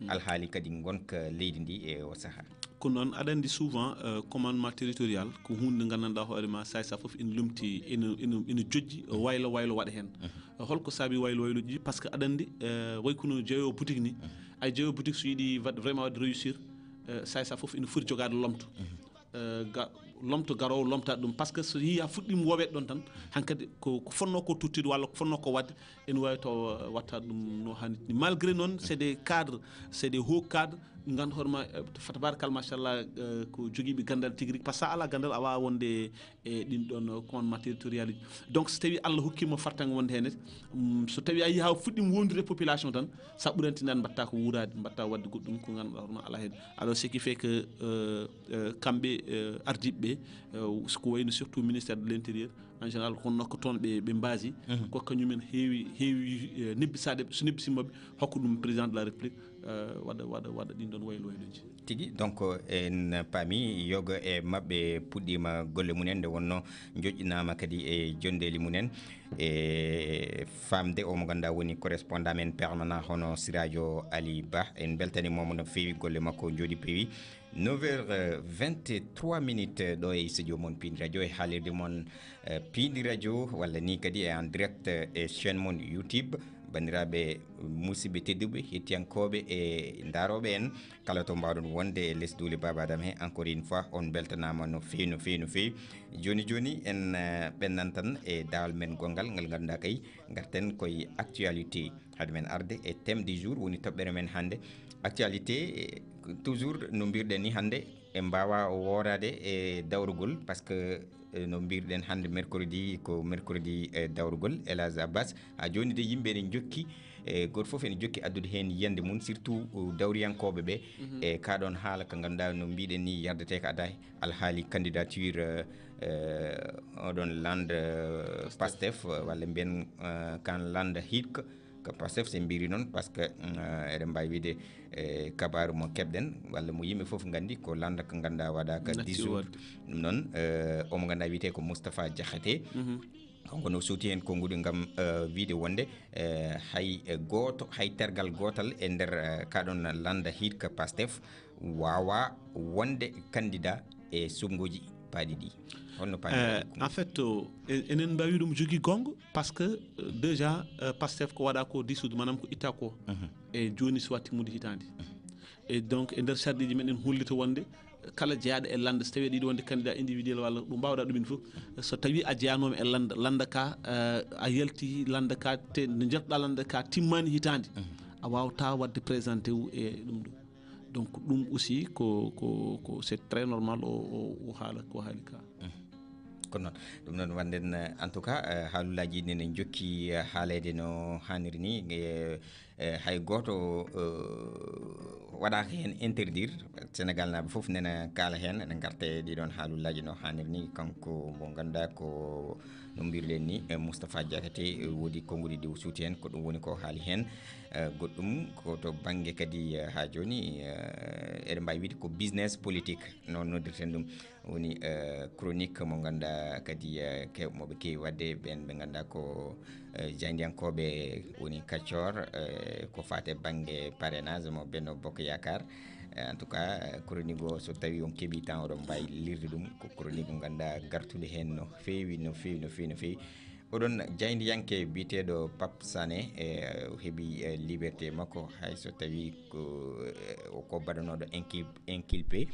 alhaali kadi ngonka leydi ndi e o sahaa. Ko noon, aɗa anndi souvent, eh, commandement territorial ko huunde nde nganndanɗaa hoore ma, saay sahaa fof ina lumti, ina, ina, ina jojji, waylo waylo waɗa heen. Eh, holko saabi waylo wayloji? Parce que aɗa anndi, eh, way kono jeeyo boutique ni, ay jeeyo boutique so yiɗi waɗ-, vraiment waɗde réussir, eh, saay sahaa fof ina foti jogaade lomto. Eh, ga-, lomto garoowo lomtaade ɗum. Parce que so yii haa fuɗɗiima wooweede ɗoon tan, hankadi ko, ko fotnoo ko tottude walla ko fotnoo ko waɗde, ene waawi taw, eh, waɗtaade ɗum no haanirta ni. Malgré noon, c'est des cadres, c'est des hauts cadres, nganndu hoore ma, eh, fa tabarakallah, machallah, eh, ko jogiiɓe ganndal tigi rigi. Par ce que so a alaa ganndal, a waawaa wonde e ɗin ɗoon, eh, commandement territorial uji. Donc, so tawii Allah hokkii ma fartaŋŋe wonde heen, mm, so tawii a yii haa fuɗɗiima wowlondirde e population tan, so a ɓurantii tan, mbaɗtaa ko wuuraade, mbaɗtaa waɗde goɗɗum ko ngannduɗaa hoore ma alaa heen. Alors, ce qui fait que, euh, euh, kamɓe, euh, ardiiɓe ɓe, euh, so ko wayno surtout ministère de l'intérieur, en général, ko nokka toon ɓe, ɓe mbaasi, ko kañumen heewi, heewi, euh, nebbisaade, so nebbisiima ɓe, hokka ɗum président de la République, euh, waɗa, waɗa, waɗa ɗin ɗoon waylo wayloji. Tigi, donc, en paami yoga e maɓɓe puɗɗiima golle mum en, nde wonnoo joƴƴinaama kadi e jonndeeli mum en. E faamde o mo ngannduɗaa woni correspondant men permanent hono Sirajo Ali Ba. En mbeltaniima mo no feewi, golle makko njooɗi peewi. Neuf heures vingt-trois minutes ɗo e studio mon Piindi Radio e haalirde mon, eh, Piindi Radio, walla ni kadi e en direct e chaîne mon YouTube. Banndiraaɓe, musidɓe tedduɓe, hettiyankooɓe e ndarooɓe en, kala to mbaawɗon wonde e les duule Baaba Adama he, encore une fois, on mbeltanaama no feewi, no feewi, no feewi. Jooni, jooni, en, eh, ɓennan tan e daawal men gonngal, ngal ngannduɗaa kay, ngarten koye actualité. Hade men arde e thème du jour, woni toɓɓere men hannde. Actualité, eh, toujours, no mbirɗen ni hannde, en mbaawa wooraade e dawrugol, parce que, eh, no mbirɗen hannde mercredi, ko mercredi, eh, dawrugol, El Hadj Abbas. Haa jooni de yimɓe ene njokki, eh, gooto fof ene jokki addude heen yiyannde mum, surtout, uh, dawriyankooɓe ɓe. Mhm. E kaa ɗoon haala ka ngannduɗaa no mbiɗen ni yardetee ko adda alhaali candidature, eh, eh, oɗon land, eh, Pastef, eh, walla mbiyen, eh, kan land hiik, ko Pastef, so en mbiri noon, parce que, mm, eh, eɗen mbaawi wiyde, eh, kabaaru mo keɓɗen, walla mo yimɓe fof nganndi, ko lannda ko ngannduɗaa waɗaaka Natti dix août. Waɗde. Ɗum noon, eh, omo ngannduɗaa wiyetee ko Moustapha Diakhaté. Mhm. Kanko no suuti heen konnguɗi ngam, eh, wiyde wonde, eh, hay, eh, gooto, hay tergal gootal e nder, eh, kaa ɗoon lannda hiik Pastef waawaa wonde candidat e suɓngooji paaɗi ɗi. Holno paamirɗaa Eh, ɗum? En fait, euh, en-, enen mbaawi ɗum jogii goonga, parce que, euh, déjà, euh, Pastef ko waɗaa ko dix août, maanaam ko ittaa ko. Mhm. E jooni so waɗti timmude hitaande. Mhm. E donc, e nder sarɗiiji men, en hollita wonde kala jeyaaɗo e lannda, so tawii aɗa yiɗi wonde candidat individuel walla ɗo mbaawɗaa ɗumen fof, so tawii a jeyaanooma e lannda, lannda ka, euh, a yalti lannda ka, te nde njaltuɗaa lannda ka timmaani hitaande, mhm, a waawtaa waɗde présenté wu e ɗum ɗo. Donc, ɗum aussi ko, ko, ko c'est très normal o, o, o haala, ko haali ka. Mhm. Ko noon. Ɗum noon, wonde en, en tout cas, eh, haalullaaji ɗi ne njokki, eh, haaleede no haaniri ni, eh, eh, hay gooto, eh, waɗaaka heen interdire. Sénégal naaɓe fof nena kaala heen, ene ngarta e ɗii ɗoon haalullaaji no haaniri ni. Kanko mo ngannduɗaa ko no mbirɗen ni, eh, Moustapha Diakhaté, eh, woodi konnguɗi ɗi o suuti heen, ko ɗum woni ko haali heen. Eh, goɗɗum ko to bannge kadi, eh, haa jooni, eh, eɗen mbaawi wiyde ko business politique, noon noddirten ɗum. Woni, eh, chronique mo ngannduɗaa kadi, eh, kew-, mo ɓe keewi waɗde, ɓeen ɓe ngannduɗaa ko, eh, jaayndiyankooɓe woni kaccoor, eh, ko faati e bannge parrainage mo Benno Bokk Yaakaar. Eh, en tout cas, eh, chronique o, so tawii on keɓii temps, oɗon mbaawi lirde ɗum. Ko chronique mo ngannduɗaa gartuɗo heen no feewi, no feewi, no feewi, no feewi. Oɗon jaayndiyanke biyeteeɗo Pape Sané, eh, o heɓi, eh, liberté makko, hay so tawii ko, eh, o ko baɗanooɗo inki-, inculpé,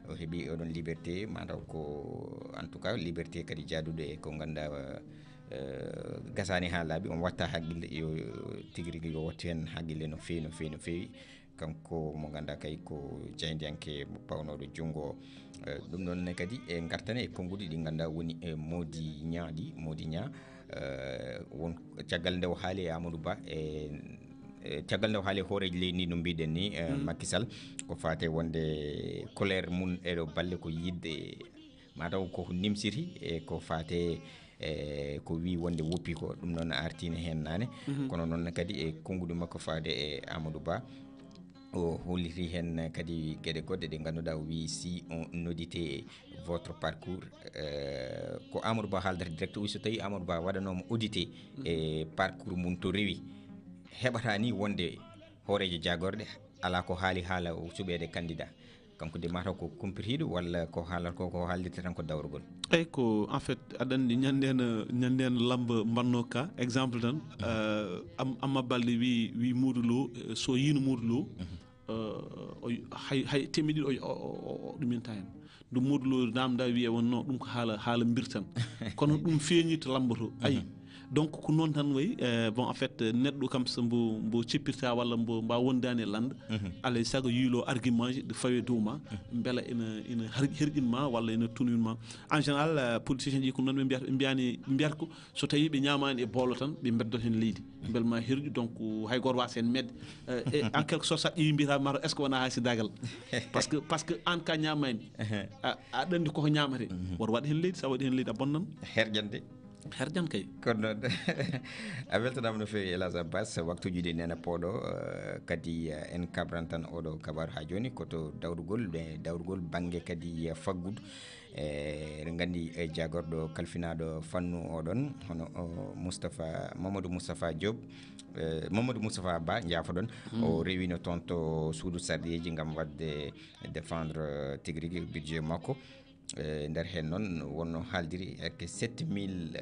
o heɓi oɗon liberté, mataw ko, en tout cas, liberté kadi jaaduɗo e ko ngannduɗaa, eh, gasaani haa laaɓi, on watta hakkille, yo tigi rigi yo wattu heen hakkille no feewi, no feewi, no feewi. Kanko mo ngannduɗaa kay ko jaayndiyanke pawnooɗo junngo. Eh, ɗum noon ne kadi e ngartane e konnguɗi ɗi ngannduɗaa woni e Mody Niang ɗi, Mody Niang, eh, won caggal nde o haali e Amadou Ba e, e caggal nde o haali e hooreejo leydi ndi no mbiɗen ni, eh, mm, Macky Sall, ko faate wonde colère mum e ɗo balle ko yiɗde mataw ko nimsiti e ko faate e ko wii wonde woppi ko, ɗum noon artiino heen naane. Mhm. Kono noon kadi e konnguɗi makko faade e Amadou Ba, o holliti heen kadi geɗe goɗɗe ɗe ngannduɗaa, o wii si on audite votre parcours, eh, ko Amadou Ba haaldata direct, o wii so tawii Amadou Ba waɗanooma audité, mhm, e parcours mum to rewi, heɓata ni wonde hooreejo jaagorɗe alaa ko haali haala o suɓeede candidat. Kanko de mataw ko kumpitiiɗo walla ko haalata ko, ko haaldata tan ko dawrugol? Eyi, ko en fait, aɗa anndi ñande heen, ñande heen lamba mbanno ka, exemple tan, mhm, eh, Am-, Amma Baldé wi, wi Modou Lo, eh, so yiino Modou Lo, mhm, eh, o y-, hay, hay temeɗɗe ɗiɗi o, o, o, o, o ɗumenta heen. Ndu Modou Lo namda wiye wonno ɗum ko haala, haala mbir tan. Kono ɗum feeñi to lamba to. Ayi. Mhm. Donc, ko noon tan wayi, eh, bon, en fait, neɗɗo kam so mbo, mbo ceppirta walla mbo mba wondaani e lannda, mhm, alay sago yiilo argument ji ɗi fawe dow ma, mhm, mbela ina, ina har-, herƴin ma walla ina tunwin ma. En général, eh, politicien ji ko noon ɓe mbiyata, ɓe mbiyani, ɓe mbiyata ko so tawii ɓe ñaamaani e boolo tan, ɓe mbeddot heen leydi. Mbel ma herƴu, donc, hay gooto waasa heen medde. Eh, e, en quelque sorte, so a ƴeewi mbiyata mataw, est-ce que wonaa haysidaagal? Parce que, parce que aan ka ñaamaani. Ehe. A, aɗa anndi koko ñaamate. Mhm. Woto waɗ heen leydi, so a waɗi heen leydi, a bonnan. Herƴande. Herƴan kay. Kono noon, a weltanaama no feewi, El Hadj Abbas. Waktuuji ɗi nena pooɗo, eh, kadi, eh, en kabran tan oɗo kabaaru haa jooni, ko to dawrugol, eh, dawrugol bannge kadi, eh, faggudu. Eh, eɗen nganndi, eh, jaagorɗo kalfinaaɗo fannu oɗon, hono, o, Moustapha, Mamadou Moustapha Diop, eh, Mamadou Moustapha Ba, njaafoɗon. Hmm. O rewino toon to suudu sarɗiyeeji ngam waɗde défendre, eh, tigi rigi budget makko. E nder heen noon wonno haaldiri eke sept mille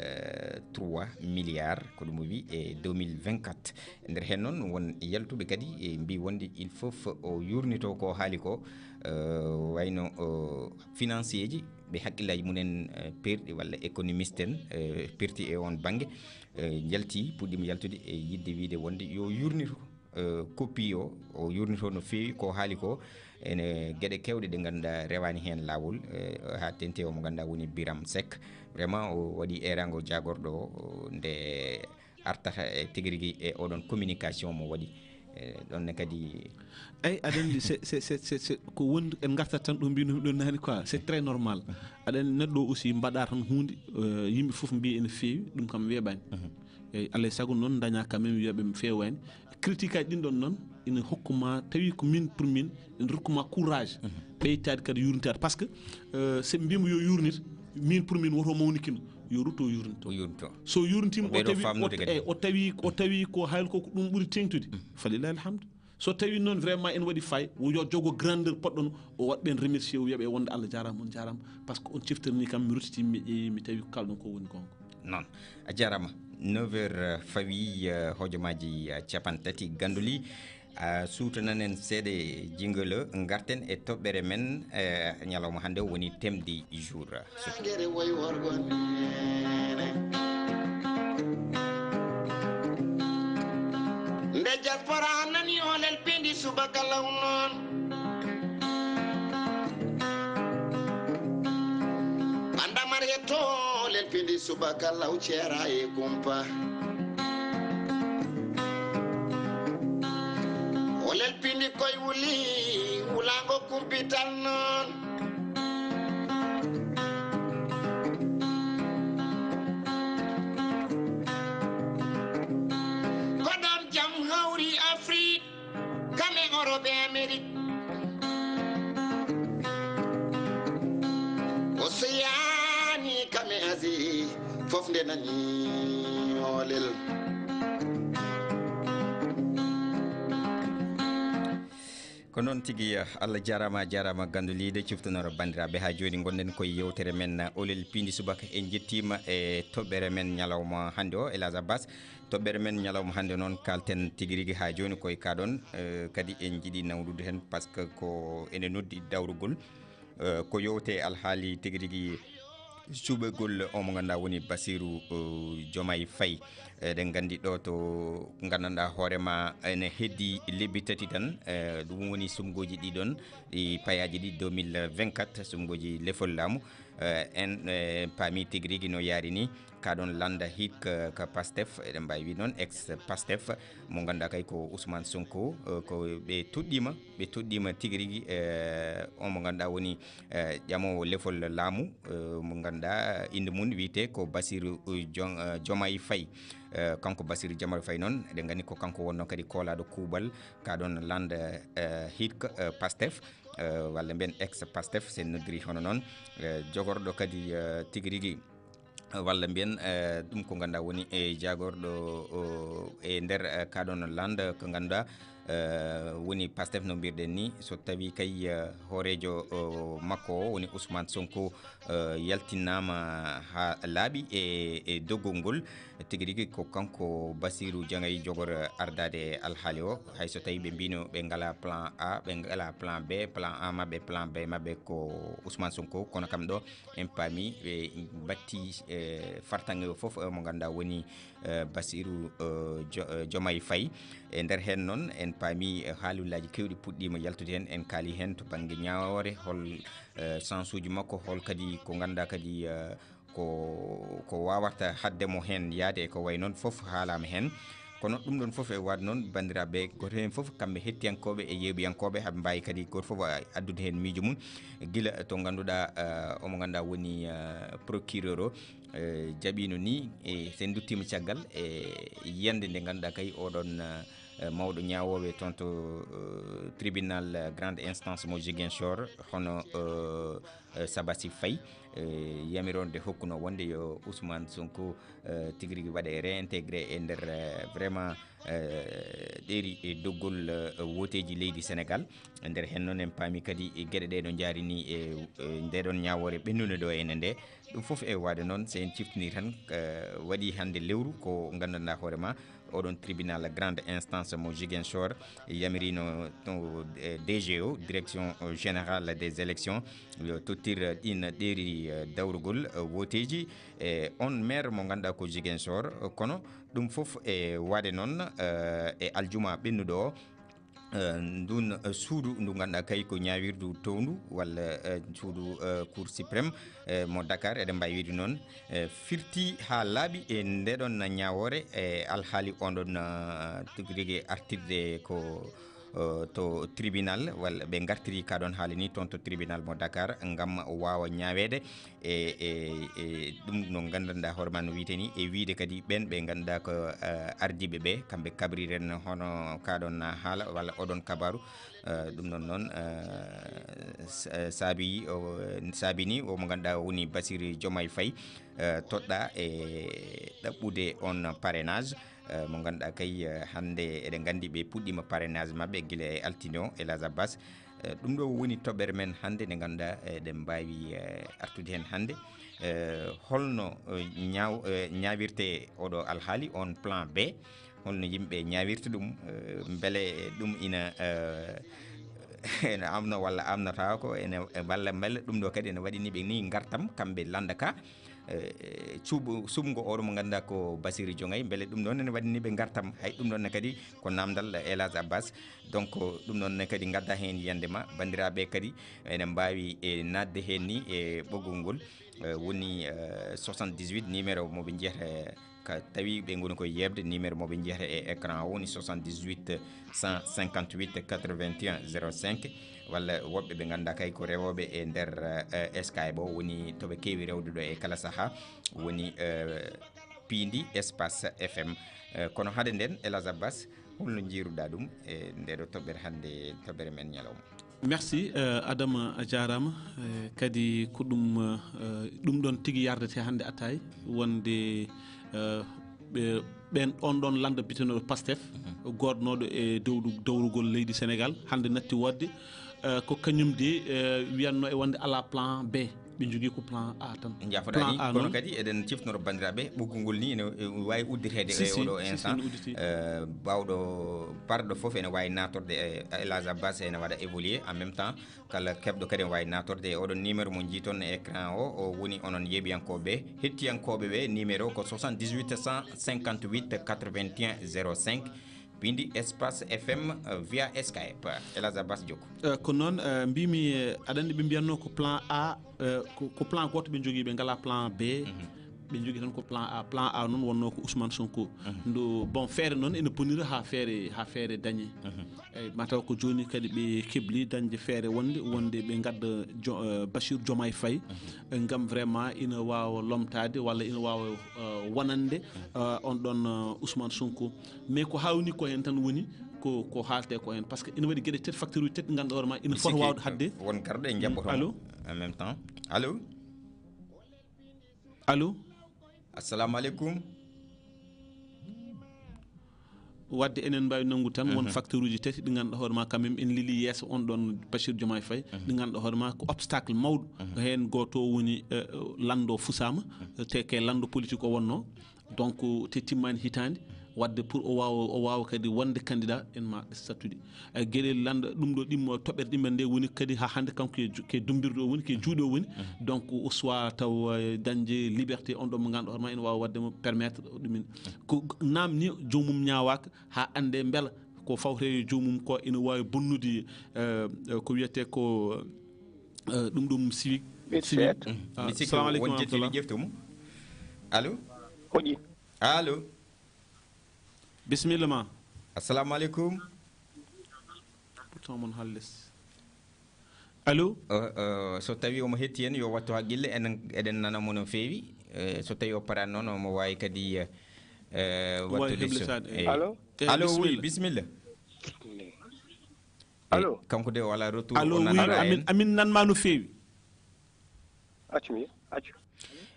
trois milliards, ko ɗum o wi e deux mille vingt-quatre. E nder heen noon won yaltuɓe kadi e mbi wonde il faut o yurnito ko haali ko, e, wayno, o, financier ji ɓe hakkillaaji mumen, e, perɗi walla économiste en, e, perti e on bannge, e, yalti, puɗɗiima yaltude e yiɗde wiide wonde yo yurnito, e, koppi o, o yurnito no feewi ko haali ko, ene geɗe kewɗe ɗe ngannduɗaa rewaani heen laawol, e, haa tenti o mo ngannduɗaa woni Biram Seck. Vraiment o waɗi eeraango jaagorɗo o, nde artata e tigi rigi e oɗon communication mo waɗi. E, ɗon ne kadi. Eyi, aɗa anndi, c'est, c'est, c'est, c'est, c'est ko woni, en ngartat tan ɗo mbinomi ɗon naani quoi, c'est très normal. Aɗa anndi, neɗɗo o aussi mbaɗa tan huunde, e, yimɓe fof mbiya ene feewi, ɗum kam weeɓaani. Eyi, alaa e sago noon daña quand même wiyaɓe mi feewaani. Critique aji ɗin ɗon noon ina hokkuma, tawi ko min pour min, ina rokkuma courage. Ɓeytaade kadi yurnitaade. Par ce que, e, so mbiyamo yo yurnit, min pour min woto mawnikino, yo rutto yurnito. O yurnito. So yurntiima, o Ɓeyɗo tawi, o, faamnude kadi. Eyi, o tawi, o tawi ko haali ko, ko ɗum ɓuri teeŋtude. Falillahi alhamdu. So tawi noon vraiment ene waɗi fay, o yo jogo grandeur poɗɗono, o waɗ ɓeen remercier, o wiya ɓe wonde Allah jaaraama, on jaaraama, par ce que on ciftirni kam, mi ruttiti, mi ƴeewi, mi tawi ko kalɗon ko woni goonga. Noon, a jaaraama. Neuf heures, eh, fawi, eh, hojomaaji, eh, cappanɗe tati ganduli. A suutanan en seeɗa jingle, ngarten e toɓɓere men, eh, ñalawma hannde o woni thème du jour. Sangere woy worgo neene. Nde diaspora nani olel pindi subaka law noon. Banda marietto olel pindi subaka law cera e kumpa. Olel pindi koy wuli, wulango kumpital noon. Ko ɗon jam hawri Afrik, kame Europe e Amerik. Oseani kame Asie, fof nde nani olel. Ko noon tigi, Allah jaaraama, a jaaraama gandoliiɗo ciftonoro banndiraaɓe. Haa jooni ngonɗen koye yewtere men, Olel Piindi Subaka. En njettiima e toɓɓere men ñalawma hannde o, El Hadj Abbas. Toɓɓere men ñalawma hannde noon, kaalten tigi rigi haa jooni koye kaa ɗoon, eh, kadi en njiɗi nawdude heen, par ce que ko ene noddi dawrugol. Eh, ko yowte alhaali tigi rigi suɓegol o mo ngannduɗaa woni Bassirou, eh, Diomaye Faye. Eɗen nganndi ɗo to nganndanɗaa hoore ma ene heddi lebbi tati tan, eh, ɗum woni sumgooji ɗi ɗoon, ɗi payaaji ɗi deux mille vingt-quatre, sumgooji lefol laamu. Eh, en, eh, paami tigi rigi no yaari ni, kaa ɗoon lannda hik, eh, ka Pastef, eɗen mbaawi wiide noon ex Pastef, mo ngannduɗaa kay ko Ousmane Sonko, eh, ko ɓe toɗɗiima, ɓe toɗɗiima tigi rigi, eh, on mo ngannduɗaa woni, eh, ƴamoowo lefol laamu, eh, mo ngannduɗaa innde mum wiyetee ko Bassirou, eh, Jon-, eh, Diomaye Faye. Eh, kanko Bassirou Diomaye Faye noon, eɗen nganndi ko kanko wonnoo kadi koolaaɗo kuuɓal, kaa ɗoon lannda, eh, hik, eh, Pastef, eh, walla mbiyen ex Pastef, so en noddiri hono noon, eh, jogorɗo kadi, eh, tigi rigi, eh, walla mbiyen, eh, ɗum ko ngannduɗaa woni e jaagorɗo, o, e nder, eh, kaa ɗoon lannda ko ngannduɗaa, eh, woni Pastef no mbirɗen ni, so tawii kay, eh, hooreejo, o, makko o woni Ousmane Sonko, eh, yaltinaama haa laaɓi e, e doggol ngol. Tigi rigi ko kanko Bassirou Diomaye jogor ardaade alhaali o. Hay so tawii ɓe mbino ɓe ngalaa plan A, ɓe ngalaa plan B, plan A maɓɓe, plan B maɓɓe ko Ousmane Sonko. Kono kam ɗo en paami ɓe batti, eh, fartaŋŋe o fof, eh, mo ngannduɗaa woni, eh, Bassirou, eh, Jo-, eh, Diomaye Faye. E nder heen noon en paami, eh, haalullaaji keewɗi puɗɗiima yaltude heen. En kaali heen to bannge ñaawoore, hol, eh, sens uji makko, hol kadi ko ngannduɗaa kadi, eh, ko, ko waawata haɗde mo heen yahde e ko wayi noon fof haalaama heen. Kono ɗum ɗoon fof e waɗ noon, banndiraaɓe, gooto heen fof kamɓe hettiyankooɓe e yeeɓiyankooɓe haɓe mbaawi kadi gooto fof a-, addude heen miijo mum. Gila to ngannduɗaa, eh, omo ngannduɗaa woni, eh, procureur o, eh, jaɓiino ni, e so en nduttiima caggal e yiyannde nde ngannduɗaa kay oɗon, eh, mawɗo ñaawooɓe toon to, eh, tribunal, eh, grande instance mo Ziguinchor, hono, eh, eh, Sabassi Faye, eh, yamiroore nde hokkunoo wonde yo Ousmane Sonko, eh, tigi rigi waɗe réintégré e nder, eh, vraiment, eh, ɗeeri e doggol, eh, wooteeji leydi Senegal. E nder heen noon en paami kadi e geɗe ɗee no njaari ni e, e ndee ɗoon ñaawoore ɓennunde ɗo ene nde. Ɗum fof e waɗde noon, so en ciftinii tan, eh, waɗi hannde lewru ko nganndanɗaa hoore ma, oɗon tribunal grande instance mo Ziguinchor yamirino to, eh, D G O, Direction Générale des Élections, yo tottir ɗiin ɗeeri, eh, dawrugol, eh, wooteeji, eh, on maire mo ngannduɗaa ko Ziguinchor, eh, kono ɗum fof e waɗde noon, eh, e aljuma ɓennuɗo o, eh, ndun, eh, suudu ndu ngannduɗaa kay ko ñaawirdu towndu walla, eh, suudu, eh, Cour suprême, eh, mo Dakar, eɗen mbaawi wiide noon, eh, firti haa laaɓi e ndeɗon ñaawoore e alhaali on ɗon, eh, tigi rigi artirde ko, eh, to tribunal walla ɓe ngartiri ka ɗon haali ni toon to tribunal mo Dakar ngam waawa ñaaweede. E, e, e ɗum no nganndanɗaa hoore ma no wiyetee ni, e wiyde kadi ɓeen ɓe ngannduɗaa ko, eh, ardiiɓe ɓe, kamɓe kabriren hono kaɗon haala walla oɗon kabaaru, eh, ɗum noon noon, eh, s-, eh, saabi o, saabi ni o mo ngannduɗaa woni Bassirou Diomaye Faye, eh, toɗɗaa e ɗaɓɓude on parrainage, eh, mo ngannduɗaa kay, eh, hannde eɗen nganndi ɓe puɗɗiima parrainage maɓɓe gila e altine o, Elhadj Abbas. Eh, ɗum ɗo woni toɓɓere men hannde nde ngannduɗaa, eh, eɗen mbaawi, eh, artude heen hannde. Eh, holno, eh, ñaaw-, eh, ñaawirtee oɗo alhaali, on plan B? Holno yimɓe ñaawirta ɗum? Eh, mbele ɗum ina, eh, ina amna walla amnataako? Ene, walla mbele ɗum ɗo kadi ene waɗi ni ɓe ni ngartam kamɓe lannda ka? Eh, cuuɓu-, suɓngo oɗo mo ngannduɗaa ko Bassirou Diomaye, mbele ɗum ɗon ene waɗi ni ɓe ngartam? Hay ɗum ɗon ne kadi ko naamndal, eh, Elhadj Abbas. Donc, ɗum ɗon ne kadi ngadda heen yiyannde ma, banndiraaɓe kadi ene mbaawi, eh, naatde heen ni e ɓoggol ngol, eh, woni, eh, soixante-dix-huit numéro mo ɓe njiyata, eh, ka tawi ɓe ngoni koye yeeɓde numéro mo ɓe njiyata e écran o woni soixante-dix-huit cent cinquante-huit quatre-vingt-un zéro cinq, walla woɓɓe ɓe ngannduɗaa kay ko rewooɓe e nder, eh, Skype o, woni to ɓe keewi rewde ɗo e kala sahaa, woni, eh, piindi espace F M. Eh, kono hade nden, Elhadj Abbas, holno njiiruɗaa ɗum e nde ɗo toɓɓere hannde, toɓɓere men ñalawma? Merci, eh, Adama, a jaaraama. Eh, kadi ko ɗum, eh, ɗum ɗon tigi yardete hannde Attaay, wonde, eh, ɓe, ɓeen, on ɗon lannda bitenooɗo Pastef, goodnooɗo e dowdu-, dowrugol leydi Senegal, hannde natti woodde, eh, ko kañum de, eh, wiyatnoo e wonde alaa plan B, ɓe njogii ko plan A tan. Njafoɗaa ni, kono kadi eɗen ciftonoo banndiraaɓe, ɓoggol ngol ni ene, eh, waawi uddireede e oɗo instant. Si, si, ene udditi. Eh, baawɗo, parɗo fof ene waawi naatorde, eh, Elhadj Abbas ene waɗa évoluer en même temps. Kala keɓɗo kadi ene waawi naatorde e oɗon numéro mo njiiton e écran o, o woni onon yeeɓiyankooɓe, hettiyankooɓe ɓe, numéro ko soixante-dix-huit cent cinquante-huit quatre-vingt-un zéro cinq, piindi espace F M, eh, via Skype. Elhadj Abbas Jokko. Eh, ko noon, eh, mbimi, eh, aɗa anndi ɓe mbiyatnoo ko plan A, eh, ko, ko plan gooto ɓe njogii, ɓe ngalaa plan B. Ɓe njogii tan ko plan A. Plan A noon wonnoo ko Ousmane Sonko. Ndu, bon, feere noon ene bonira haa feere, haa feere dañee. Eyi, mataw ko jooni kadi ɓe kebli dañde feere wonde, wonde ɓe ngadda Jo-, eh, Bassirou Diomaye Faye, eh, ngam vraiment ina waawa lomtaade walla ina waawa, eh, wonande, eh, on ɗon, eh, Ousmane Sonko. Mais ko haawnii ko heen tan woni ko, ko haaltee ko heen, par ce que ina waɗi geɗe tati, facteur uji tati, ngannduɗaa hoore ma ina fota waawde haɗde. Won garɗo e njaɓɓoto mo. Allo? En même temps. Allo? Allo? Assalamu aleykum. Wadde enen mbaawi nanngu tan won facteur uji tati ɗi ngannduɗaa hoore ma quand même en lili yeeso on ɗon Bachir Diomaye Faye, ɗi ngannduɗaa hoore ma ko obstacle mawɗo. Heen gooto o woni, eh, lanndo fusaama, te ke lanndo politique o wonnoo. Donc, te timmaani hitaande, wadde pour o waawa, o waawa kadi wonde candidat, en ma sattude. Eh, geɗel lannda ɗum ɗo, ɗimmo toɓɓere ɗimmen nde woni kadi haa hannde kanko e ju-, ke dumbirɗo o woni, ke juuɗe o woni. Donc, o suwa taw, eh, dañde liberté on ɗo mo ngannduɗaa hoore ma ene waawa wadde mo permettre ɗumen. Ko naamni joomum ñaawaaka haa annde mbela ko fawte e joomum ko ene waawi bonnude, eh, eh, ko wiyetee ko, eh, ɗum ɗum civique. Civique. Ah, mi sikki salamu aleykum won wa rahmatullah. Ƴeftu mo. Allo? Hoƴi. Allo? Bisimilla ma. Assalamu aleykum. Pourtant mon halles. Allo? O, o, so tawi omo hetti en, yo wattu haqqille, enen, eɗen nana mo no feewi. Eh, so tawi o paraani noon, omo waawi kadi, eh, eh, wattude so, heblitaade, eh. Allo? Eh, allo, oui, bisimilla. Bisimilla. Eh, allo? Kanko de o alaa retour, o nanataa en. Allo, oui, amin, amin nan ma no feewi. Accu mi, accu.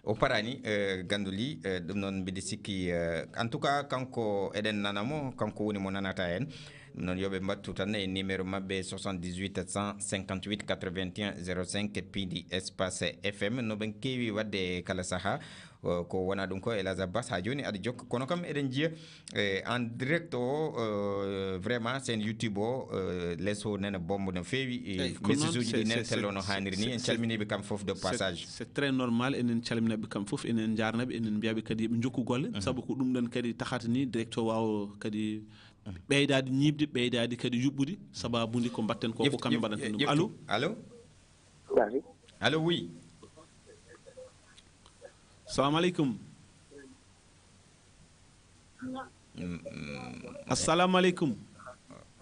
O paraani, eh, Ganduli, eh, ɗum noon mbiɗa sikki, eh, en tout cas, kanko eɗen nana mo, kanko woni mo nanata en. Ɗum noon yo ɓe mbattu tan e numéro maɓɓe, soixante-dix-huit, cent cinquante-huit, quatre-vingt-un, zéro cinq, piindi espace F M. No ɓen keewi waɗde kala sahaa, eh, ko wona ɗum ko El Hadj Abbas haa jooni aɗa jokka. Kono kam eɗen njiya, eh, en direct o, eh, vraiment, seen YouTube o, eh, les o nana bombo no feewi, eh, Eyi, ko noon, message uji ɗi c'est, nana c'est, tello no c'est, haaniri ni. c'est, En c'est, calminiiɓe kam fof de c'est, passage. C'est très normal, enen calminaɓe kam fof, enen njaarnaɓe, enen mbiyaɓe kadi yoɓe jokku golle, Mhm. sabu ko ɗum ɗon kadi tahata ni direct o waawa kadi ɓeydaade ñiiɓde, ɓeydaade kadi yuɓɓude, sababude ko mbatten ko, ko Ƴeftu-, kamɓe ƴeftu-, mbaɗanten ɗum. Ƴeftu. Allo? Allo? Allo, oui. Salamu aleykum. Mm, mm. Assalamu aleykum.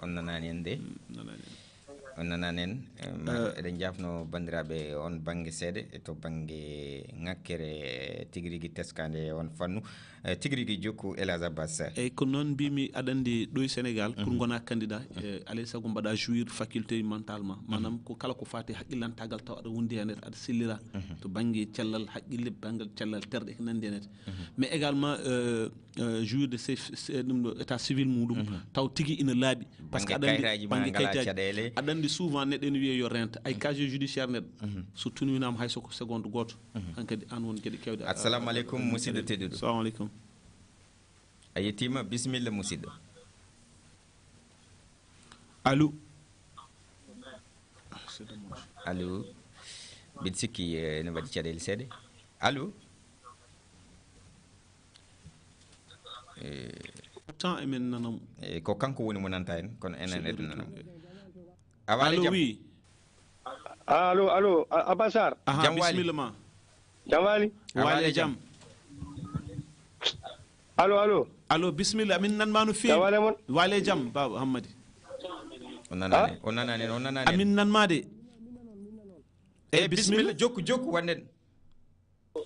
On nanaani en de. Mm, nanaani en. On nanaani en. Eh, ma-, Eh. eɗen njaafno banndiraaɓe on bannge seeɗa, e to bannge ŋakkere tigi rigi teskaande e on fannu. Eh, tigi rigi jokku El Hadj Abbas. Eyyi, ko noon mbimi, aɗa anndi ɗo e Sénégal, pour Mhm. ngona candidat, Mhm. eh, alay sago mbaɗa jouir faculté mentalement. Mhm. Maanaam ko kala ko faati haqqillantagal taw aɗa wondi hen, aɗa sellira Mhm. to bannge cellal haqqille, banngal cellal terɗe ko nanndi hen. Mhm. Mais également, euh, euh, jouir de ces, ces, ɗum ɗo état civil muɗum, Mhm. taw tigi ina laaɓi. Parce que Bannge aɗa anndi, kayraaji ma bannge ngalaa kayitaaji, caɗeele. Aɗa anndi souvent neɗɗo ene wiya yo rente. Ay Mhm. casier judiciaire neɗɗo. Mhm. So tunwinaama hay so ko seconde gooto, Mhm. hankadi aan won geɗe keewɗe a-, Assalamu a-, aleykum, a-, musidɗo tedduɗo. Salamu aleykum. A yettiima, bisimilla, musidɗo. Allo? Allo? Mbiɗa sikki, eh, ene waɗi caɗeele seeɗa. Allo? Eh, Pourtant, emin nana mo. Eh, ko kanko woni mo nanta en, kono enen eɗen nana mo. A waali Allo, jam? Oui. Allo, allo, A-, Abba Sarr. Aha, Jam waali? Bisimilla ma. Jam waali? A Waali waali e jam? Jam. Allo, allo. Allo, bisimilla, amin nan ma no feewi. Jam waali mon? Waali e jam, Baba Hammadi. O nanaani, Ah? o nanaani, o nanaani. Amin nan ma de. Eh, Eh, bisimilla. Bisimilla, jokku, jokku, wanden.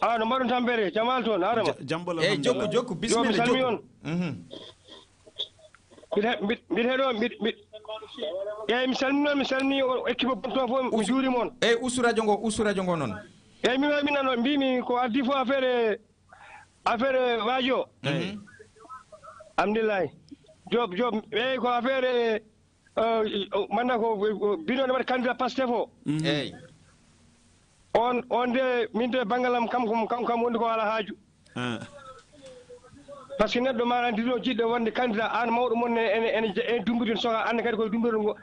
Ah, no mbaɗon tampere, jam waali toon, Adama? Ja-, jam ɓolo, Eyyi, jokku, alhamdulillah. Jokku, Yo, mi bisimilla, salmini jokku. On. Mhm. Mbiɗa he-, mbiɗa, mbiɗa heɗo, mbiɗa, mbiɗa, eyyi, mi salmini on, mi salmini o équipe o Bonto fof, mi Usu-, juurima on. Eyyi, usu radio ngo, usu radio ngo noon. Eyyi, min, min nano, mbimi ko addi fof affaire, affaire waajo. Eyyi. Mhm. Alhamdulillahi. Job, Job, eyyi, ko affaire, eh, o, manda ko, o, bino ne waɗi candidat Pastef o. Mhm. Eyyi. On, on de, min de banngal am, kam, kam, kam, kam woni ko alaa haaju. Ah. Parce que neɗɗo maanaam ɗiɗo jiɗɗo wonde candidat, aan mawɗo mon ne, ene, ene, ene dummbiri soka, aan kadi koye dummbirol ngo,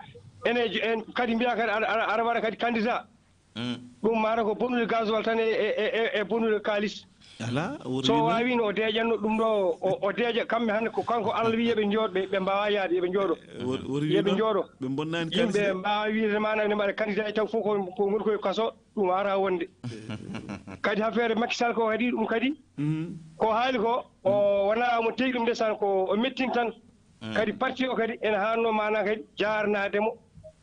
ene, en kadi mbiya kadi aɗa, aɗa, aɗa waɗa kadi candidat. Mm. Ɗum maata ko bonude gasoil tan e, e, e, e bonude kaalis. Alaa, wori So wiide noon. Waawino o deeƴanno ɗum ɗo, o, o deeƴa kamɓe hannde ko kanko Allah wiyi yoɓe njooɗo, ɓe, ɓe mbaawaa yahde, yoɓe njooɗo. Eh, wori, wori wiide Yoɓe noon. Njooɗo. Ɓe mbonnaani Yimɓe kaalis de. Mbaawaa wiide maanaam ne mbaɗa candidat taw fof ko, ko ngoni koye kaso, ɗum waawataa wonde. Kadi affaire Macky Sall ko kadi, ɗum kadi, Mhm. ko haali ko, o wonaa omo tewi ɗum ndesan, ko o mettin tan. Mm. Kadi parti o kadi ene haanno maanaam kadi jaarnaade mo.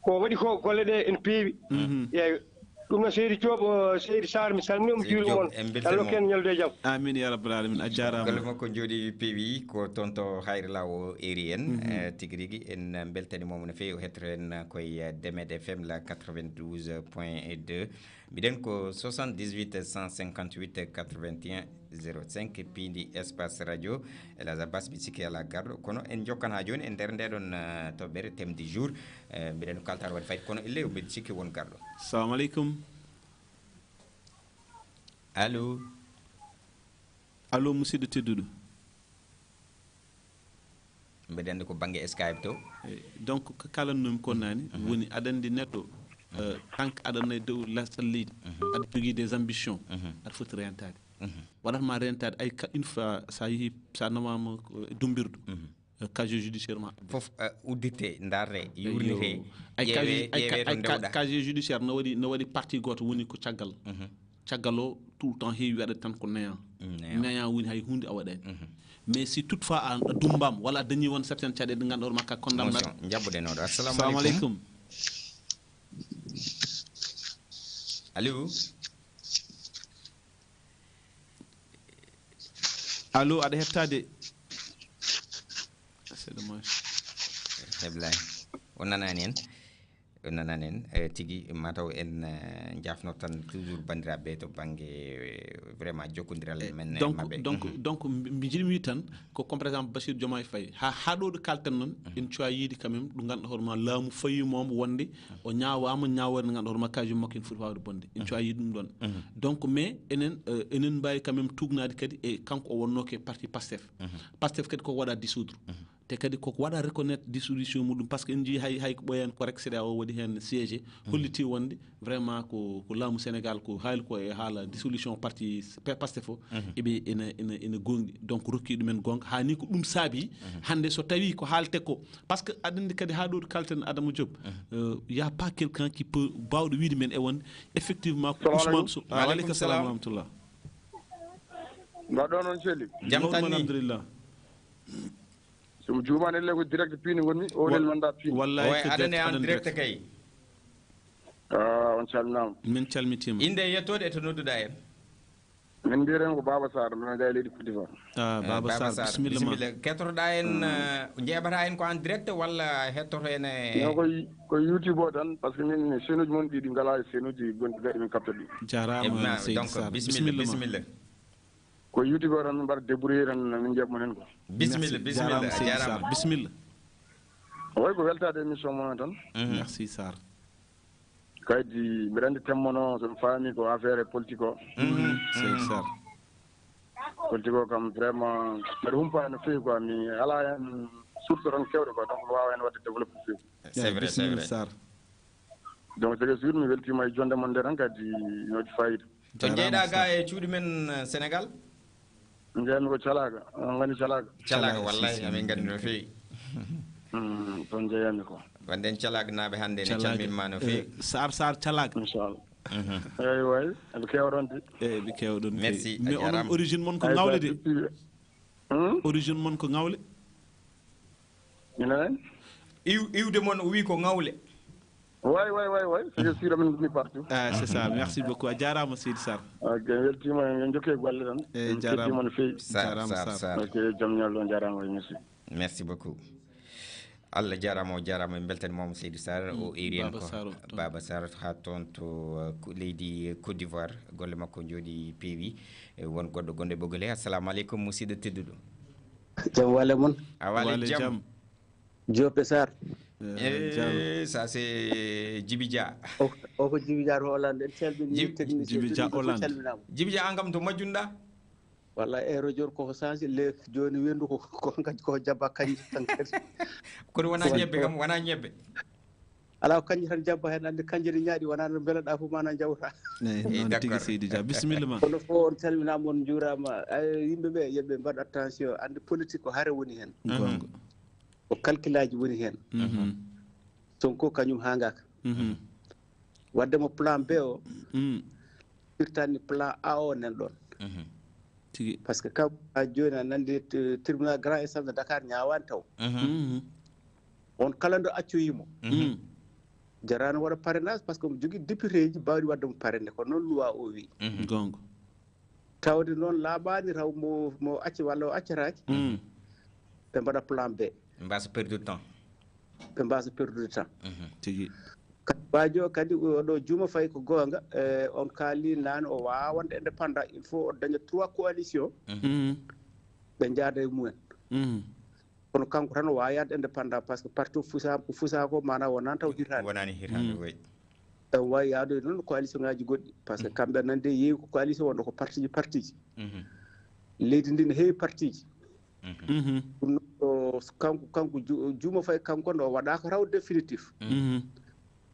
Ko waɗi ko golle ɗe ene peewi. Mhm. Eyyi. Ɗum no Seydi Diop, o, Seydi Sarr, mi salmini mo, mi Seydi juurima Diop, on. En mbeltanii Allah mo. Ken ñalde e jam. Amin ya rabbal alamin. A jaaraama. Golle makko njooɗi peewi ko toon to Hayre Law o eri en. Mhm. Eh, tigi rigi en mbeltanii mo no feewi. O hettoro en koye, eh, Demed F M la quatre-vingt-douze point deux. Mbiɗen ko soixante-dix-huit cent cinquante-huit quatre-vingt-un zéro cinq, piindi espace radio. El Hadj Abbas, mi sikki alaa garɗo, kono en njokkan haa jooni e nder ndeɗon, eh, toɓɓere thème du jour. Eh, mbiɗen ko kaltaar waɗi fayde, kono ille mbiɗa sikki won garɗo. Salamu aleykum. Allo? Allo, musidɗo tedduɗo. Mbeɗa anndi ko bannge Skype to. Eh, donc, ko kalannomi ko naane, Mhm. woni aɗa anndi neɗɗo, Mhm. eh, tant que aɗa nayi dow lasal leydi, Mhm. aɗa jogii des ambitions, Mhm. aɗa foti rentaade. Mhm. Waɗata ma rentaade, ay ka, une fois, sa yehi, sa nawama ko e dummbirdu, Mhm. eh, casier judiciaire ma. Fof, eh, uddirte, ndaarre, yuurnite, Ay, ƴeewe, casier, ay, ƴeewe ka-, to ay, ka-, ndewɗa. Casier judiciaire no waɗi, no waɗi partie gooto woni ko caggal. Mhm. Caggal o, tout le temps heewi waɗa tan ko néant. Mm, néant. Néant woni hay huunde a waɗaani. Mhm. Mais si toutefois a, a dummbaama, walla a dañii won certaine caɗeele ɗe ngannduɗaa hoore makka condamnat. Motion, njaɓɓuɗen oɗo. Assalamu Assalamu aleykum. Aleykum. Allo? Allo, aɗa hettaade? C'est dommage. Heblani. O nanaani en. Nanan en, eh, tigi, mataw en, eh, njaafno tan toujours banndiraaɓe to bannge, eh, vraiment jokkondiral Eh, men e donc, maɓɓe. Donc, Mhm. Donc, mbi-, mbi jiɗmi wi tan, ko comme par exemple Bassirou Diomaye Faye, ha, ha ɗo ɗo kalten noon, Mhm. en cuwa yiide quand même, ɗo ngannduɗaa hoore ma laamu fayima mo wonde, o ñaawaama ñaawoore nde ngannduɗaa hoore ma kaaji makko ene foti waawde bonde. En Mhm. Cuwa yiide ɗum ɗon. Mhm. Donc, mais enen, eh, enen mbaawi quand même tuugnaade kadi e kanko o wonnoo ke parti Pastef. Mhm. Pastef kadi ko waɗa dissoudre. Mhm. Te kadi koko waɗa reconnaître dissolution muɗum, parce que en njii hay, hay ko ɓooyaani ko rek CEDEAO waɗi heen siégé, Mhm. Holliti wonde vraiment ko, ko laamu Sénégal ko haali ko e haala dissolution parti P-, Pastef o, Mhm. eɓe ene, ene, ene goongɗi. Donc rokki ɗumen goonga, haa ni ko ɗum saabi Mhm. hannde so tawii ko haalte ko, parce que aɗa anndi kadi haa ɗo ɗo kalten Adama Diop, Mhm. euh, y a pas quelqu'un qui peut baawɗo wiide men e wonde effectivement ko Salamu Ousmane aleykum. So-, Wa aleykum salam wa rahmatullah. Mbaɗɗon on selli? Jam Mawɗum tan ni. Alhamdulillah. So mi juumaani, elle ko direct piindi ngonmi, o Wa-, lel mandat piindi. Wallahi Oy, ko aɗa direct, ne en aɗa direct direct. Kay. Ah, on calminaama. Min calmitiima. Innde e yettoode e to nodduɗaa en. Min mbiyetee ko Baba Sarr, mi wonda e leydi Côte d'Ivoire. Ah, Eh, Baba Baba Sarr, Sarr, bisimilla ma. Bisimilla. Kettotoɗaa en, Mm. Eh, njeeɓataa en ko en direct walla hettoto en e No ko, ko YouTube o tan, parce que min, chaîne uji mon ɗiɗi ngalaa e chaîne uji gonɗi gaɗi min kapta ɗi. Jaaraama, Eh, ma, Seydi donc, Sarr. Bisimilla, bisimilla. Bisimilla. Ko YouTube o tan min mbaɗa débrouiller tan min njeeɓa mon heen ko. Bisimilla, Merci. Bisimilla, Jaaraama, Seydi jaaraama. Sarr. Bisimilla. Oy, ko weltaade émission mon tan. Mhm. Merci, Sarr. Kadi mbiɗa anndi thème mon o, so mi faami ko affaire politique o. Mhm. Seydi Sarr. Politique o kam vraiment mbeɗa humpaa no feewi quoi, mi alaa heen source tan keewɗo quoi, donc mi waawaa heen waɗde développé no feewi. C'est Eh, vrai, c'est bisimilla, vrai. Sarr. Donc c'est que sûr mi weltiima e jonnde mon nde tan kadi no waɗi fayida. To Jaaraama, njeyɗaa ga Sarr. E cuuɗi men, eh, Sénégal? Njeyami ko Calaga, on nganndi Calaga? Calaga, Calaga, wallahi, si, si, amin nganndi no feewi. Mm, toon njeyami ko. Wonde en Calaga naaɓe hannde ne Calaga. Calmin ma no feewi. Eh, Sarr, Sarr Calaga. Inchallah. Mhm. Eyi, way, eɓe keewa ɗon de. Eh, eɓe keewa ɗon. Merci, feewi. Mais onon origine mon ko Ngawle de. Depuis, hmm? Origine mon ko Ngawle? Minen? Iw-, iwde mon o wi ko Ngawle. Way, way, way, way. C'est sûr, amin ngonmi partout. Ah, c'est ça. Merci beaucoup. A jaaraama, Seydi Sarr. Ok, weltiima, en njokke golle tan. Eh, en jaaraama. Kettiima no feewi. Sarr, jaaraama, Sarr, Sarr. Sarr. Ok, jam ñallo, jaaraama, merci. Merci beaucoup. Allah jaaraama, o jaaraama, en mbeltaniima mo Seydi Sarr, o Mm, eri en Baba ko Sarr o toon. Baba Sarr haa toon to, uh, ko leydi Côte d'Ivoire. Golle makko njooɗi peewi. Eh, won goɗɗo gonɗo e ɓoggol he. Assalamu aleykum, musidɗo tedduɗo. Jam wale mon. A wale jam. Jam. Diop e Sarr. Eh, jam. Eh, ça c'est Djibi Dia. O, o ko Djibi Dia to Hollande. En calmini Djibi, technicien Djibi Dia technique fof Hollande. Calminaama. Djibi Dia, an kam to majjunɗa? Walla e rojoor koko sansi le jooni wenndu ko, ko, ko jabba kanji tan kadi. Kono wona ñebbe kam, wona ñebbe. Alaa ko kanji tan jabba heen, anndi kanji ɗi ñaaɗi wona no mbelaɗa fof mana jawta. Eyi, eh, noon tigi d'accord. Seydi Dia, bisimilla ma. Kono fof on calminaama, on njuuraama. Ay, yimɓe ɓe, yo ɓe mbaɗ attention, anndi politique ko hare woni heen. Mhm. Goonga. Ko calculaaji woni heen. Mhm. Sonko kañum haangaaka. Mhm. Wadde mo plan B o, Mm. firtani plan A o nen ɗon. Mhm. Tigi. Parce que kam, a jooni a nandi t-, tribunal grand instance de Dakar ñaawaani taw. Mhm. Mhm. On kala ndo accoyimo. Mhm. Mm. Jaraano waɗa parrainage parce que omo jogii député ji baawɗi waɗde mo parrainé, ko noon loi o wi. Mhm. Goonga. Tawde noon laaɓaani taw mo, mo acci walla o accataaki. Mm. Ɓe mbaɗa plan B. Ɓe mbasa perdude temps. Ɓe mbasa perdude temps. Mhm. Tigi. Ka-, Badio kadi oɗo Juma Faye ko goonga, eh, on kaali nane o waawaa wonde indépendant, il faut o daña trois coalition. Mhm. Mhm. Ɓe njaada e mumen. Mhm. Kono kanko tan o waawaa yaade indépendant parce que parti o fusa-, ko fusa ko mana wonani taw hitaande. Wonani hitaande, Mm. oui. En waawi yaadoyde noon coalition ngaji goɗɗi, parce que Mm. kamɓe nan de yeewi ko coalition wonɗo ko parti ji, parti ji. Mhm. Leydi ndi ne heewi parti ji. Mhm. Mhm. Ɗum noon, o, kanko, kanko Ju-, Juma Faye kanko ne o waɗaaka raw définitif. Mhm. Mhm.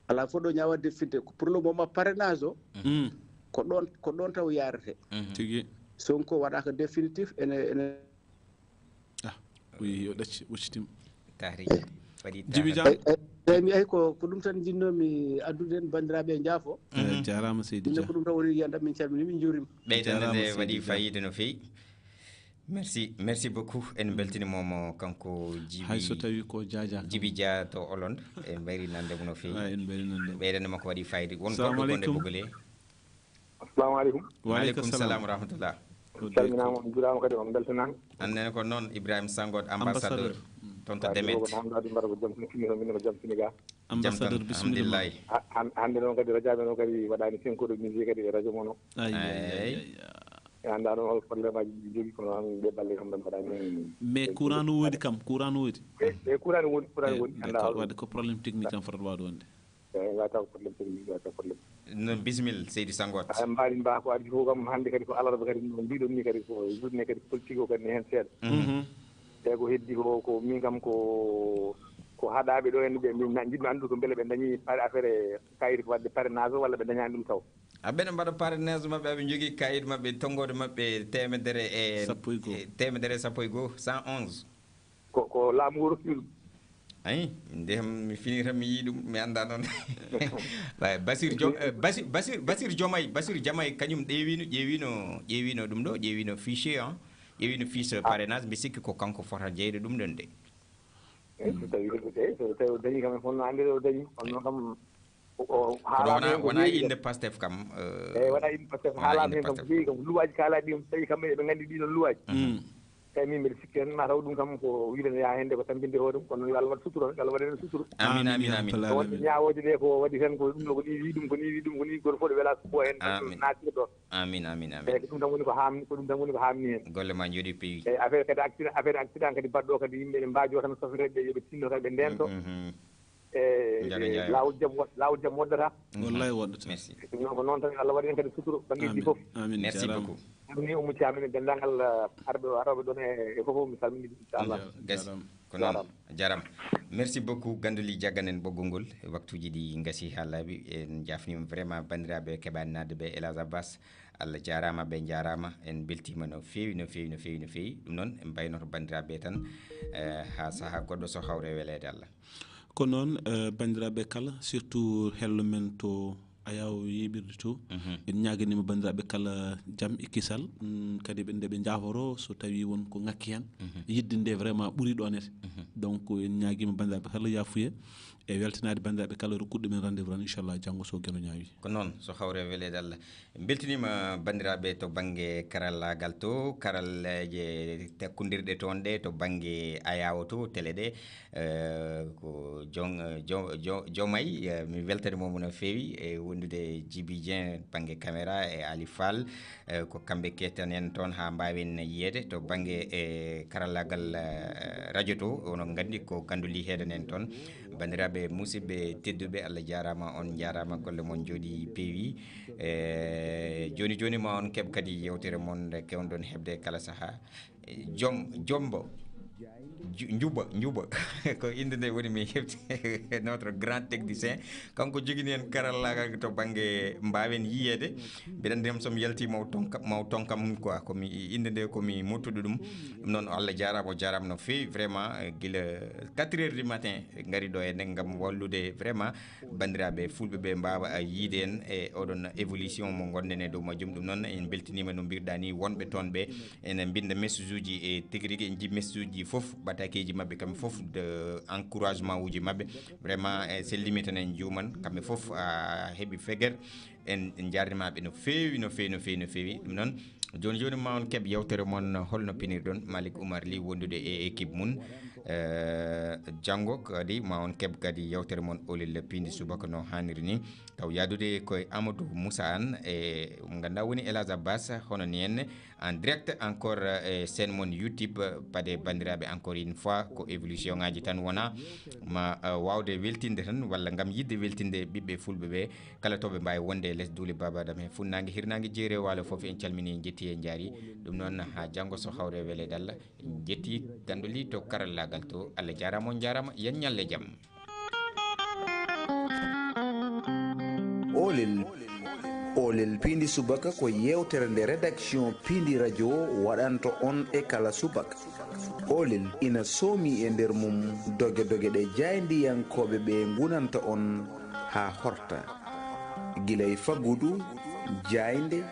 Alaa fof ɗo ñaawa définitif. Ko pour le moment parrainage o, Mm. ko ɗoon, ko ɗoon taw yaarete. Mhm. Tigi. Sonko waɗaaka définitif, ene, ene Ah, o yehi, o ɗacci, ɓoccitima. Tahri. Waɗi Djibi tahri. Dia. Eyi, eyi, eyi, mi, eyi, ko, ko ɗum tan njinnoomi addude en, banndiraaɓe, njaafo. Eh, Mhm. Jaaraama, Seydi Ɗum ne Dia. Ko ɗum tan woni yiyannde am, min calminii, min njuuriima. Ɓeydande Jaaraama, nde Seydi waɗi Dia. Fayida no feewi. Merci, merci beaucoup. En mbeltini mo, mo kanko Djibi, Hay so tawi ko Dia Dia. Djibi Dia to Hollande. En mbayri nande mo no feewi. Ah, en mbayri nande mo. Ɓeydande makko waɗi fayida. Won Salamu goɗɗo gonɗo aleykum. Bogole. Assalamu aleykum. Wa aleykum Aleykum salam. Salam wa rahmatullah. Ko Calminaama, on njuuraama kadi, on mbeltanaama. An nene ko noon, Ibrahima Sangot, ambassadeur. Ambassadeur. Mm. Toon to Demet. Ko namdade mbaɗa ko jam tini, min ko jam tini ga. Ambassadeur, bisimilla. Alhamdulillahi. Hannde noon kadi radio amen o kadi waɗani cinq heures de musique kadi e radio mon o. Ay, ay, ay, ay. E annda noon hol problème aji ɗi jogi, kono han ɓe balle kam ɗon mbaɗani. Mais courant no woodi kam, courant no woodi. E courant no woodi, courant no woodi. D'accord, wadde ko problème technique am fotata waawde wonde. Eyi, wata ko problème, seydi, wata ko problème. No, bisimilla, seydi Sangot. Ay, mbaɗi mba ko addi fof kam hannde kadi ko alarba kadi no mbiɗon ni kadi ko journée kadi politique o kadi ne heen seeɗa. Mhm. Te ko heddi ko, ko min kam ko, ko haɗaaɓe ɗo en ɓe min na-, njiɗmi anndude ko mbele ɓe dañi pare affaire kayit ko waɗde parrainage o walla ɓe dañaani ɗum taw. A ɓeɗa mbaɗa parrainage maɓɓe, aɓe njogii kayit maɓɓe, tonngoode maɓɓe teemedere e sappo e goo. E teemedere e sappo e goo, cent onze. Ko, ko laamu ngu rokki ɗum. Ayi, nde mi fini tan mi yii ɗum, mi annda noon. Ba-, Basir Jo-, eh, Basir, Basir, Basir Jomay, Basir Jamay, kañum ɗeewino, ƴeewino, ƴeewino ɗum ɗo, ƴeewino fichier, ah. Ƴeewino fiche parrainage, mi sikki ko kanko fota jeyde ɗum ɗon de. Eh, so tawi, eh, so tawi o dañi kam, e fof no anndi o dañi, kono noon kam, o, o Kono haalaama wona, heen ko wona heewi innde kam. Pastef kam, eh, Eyi, wona innde Pastef, wona haalaama innde heen kam ko Pastef. Heewi kam, luwaaji kaalaaɗi ɗi, so tawi kamɓe eɓe nganndi ɗii ɗoon luwaaji. Mhm. Eyi, min mbiɗa sikki tan, mataw ɗum kam ko wiyde ne yaha heen de ko tampinde hoore mum, kono yo Allah waɗ sutura, yo Allah waɗ heen sutura. Amin, amin, amin. Ko wonde ñaawooje ɗe ko waɗi tan ko ɗum ɗo ko nii, wi ɗum ko nii, wi ɗum ko nii, gooto fof ɗo welaa ko heen tan Amin. Naatira ɗoon. Amin, amin, amin. Eyi, ko ɗum tan woni ko haamni, ko ɗum tan woni ko haamni heen. Golle ma njooɗi peewi. Eyi, affaire kadi accident, affaire accident kadi mbaɗɗo kadi yimɓe ene mbaajoo tan sofreeɓe ɓe, yo ɓe tinno kadi ɓe ndeento. Mhm. E Njaga Njaay. Laawol jam wo-, laawol jam woɗɗata. Mhm. Wallahi woɗɗata. Merci. Ɗum noon ko noon tan, Allah waɗi en kadi sutura banngeeji Amin. Fof. Amin. Merci Jaaraama. Beaucoup. Ɗum ni Oumou Thiam e denndaangal, uh, arɓe, arooɓe ɗoon e, e fof, mi salminii ɗum, inchallah. Jaaraama. Gasi. Jaaraama. Ko noon. Jaaraama. Jaaraama. Merci beaucoup, Ganduli, jaggan en ɓoggol ngol. Waktuuji ɗi ngasi haa laaɓi. En njaafniima vraiment banndiraaɓe keɓaani naatde ɓe, El Hadj Abbas. Allah jaaraama, ɓe njaaraama. En mbeltiima no feewi, no feewi, no feewi, no feewi. Ɗum noon, en mbaynoto banndiraaɓe tan, eh, haa sahaa goɗɗo so hawre weleede Allah. Ko noon, eh, banndiraaɓe kala, surtout hello men to Ayaw yeeɓirde to. Mhm. En ñaaganiima banndiraaɓe kala jam e kisal, mm, kadi ɓe, nde ɓe njaaforo so tawii won ko ŋakki heen. Mhm. Yiɗde nde vraiment ɓuri ɗo nete. Mhm. Donc, en ñaagiima banndiraaɓe kala yaafuye e weltanaade banndiraaɓe kala, rokkude men rendez-vous tan, inchallah, janngo so Geno ñaawi. Ko noon, so hawre weleede Allah. En mbeltiniima banndiraaɓe to bannge karallaagal to, karalleeje tekkondirɗe toon ɗe, to bannge Ayaw to, télé ɗe. Eh, ko Jon-, eh, Jo-, Jo-, Jomay, eh, mi weltanima mo no feewi e wondude Djiby Dieng bannge caméra e Ali Fall, eh, ko kamɓe kettanen toon haa mbaawen yiyeede to bannge, eh, karallaagal, eh, radio to, onon nganndi ko Ganduli heedanen toon. Banndiraaɓe musidɓe tedduɓe, Allah jaaraama, on njaaraama, golle mon njooɗi peewi. Eh, jooni jooni ma on keɓ kadi yewtere mon nde keewɗon heɓde kala sahaa. Jom-, jombo. Ju-, njuba, njuba. Ko innde nde woni mi heɓti notre grand technicien. Kanko jogini en karallaagal to bannge mbaawen yiyeede. Mbiɗa anndi kam so mi yalti maw tonka, maw tonka mum quoi. Ko mi, innde nde ko mi mottuɗo ɗum. Ɗum noon Allah jaaraama, o jaaraama no feewi vraiment, eh, gila quatre heures du matin ngari ɗo e nden ngam wallude vraiment banndiraaɓe fulɓe ɓe mbaawa, a, yiide en e oɗon évolution mo ngonɗen e dow majjum. Ɗum noon, en mbeltiniima no mbirɗaa ni wonɓe toon ɓe. Ene mbinnda message uji e tigi rigi, en njii message uji fof, batakeeji maɓɓe kamɓe fof, de encouragement uji maɓɓe. Vraiment, e sellimi tan en njuuman kamɓe fof, a, heɓi feger. En, en njaarniima ɓe no feewi, no feewi, no feewi, no feewi. Ɗum noon, jooni jooni ma on keɓ yewtere mon, holno pinirɗon Malick Oumar Ly wondude e équipe mum. Eh, janngo kadi ma on keɓ kadi yewtere mon Olel Piindi Subaka no haaniri ni. Taw yaadude ko e Amadou Moussa Anne, e mo ngannduɗaa woni El Hadj Abbas, hono ni en, en direct encore, eh, chaîne mon YouTube. Paade banndiraaɓe, encore une fois, ko évolution ŋaaji tan wona ma, eh, waawde weltinde tan, walla ngam yiɗde weltinde ɓiɓɓe fulɓe ɓe, kala to ɓe mbaawi wonde e les duule Baaba Adama, he funnaange, hirnaange, jeeri e waalo fof, en calminii, en njettii, en njaarii. Ɗum noon, haa janngo so hawre weleede Allah. En njettii Ganduli to karallaagal to. Allah jaaraama, on njaaraama, yen ñalle jam. Olel, Olel Piindi Subaka ko yeewtere nde rédaction Piindi Radio waɗanta on e kala subaka. Olel ina soomi e nder mum doge doge ɗe jaayndiyankooɓe ɓe ngunanta on haa horta. Gila e faggudu, jaaynde,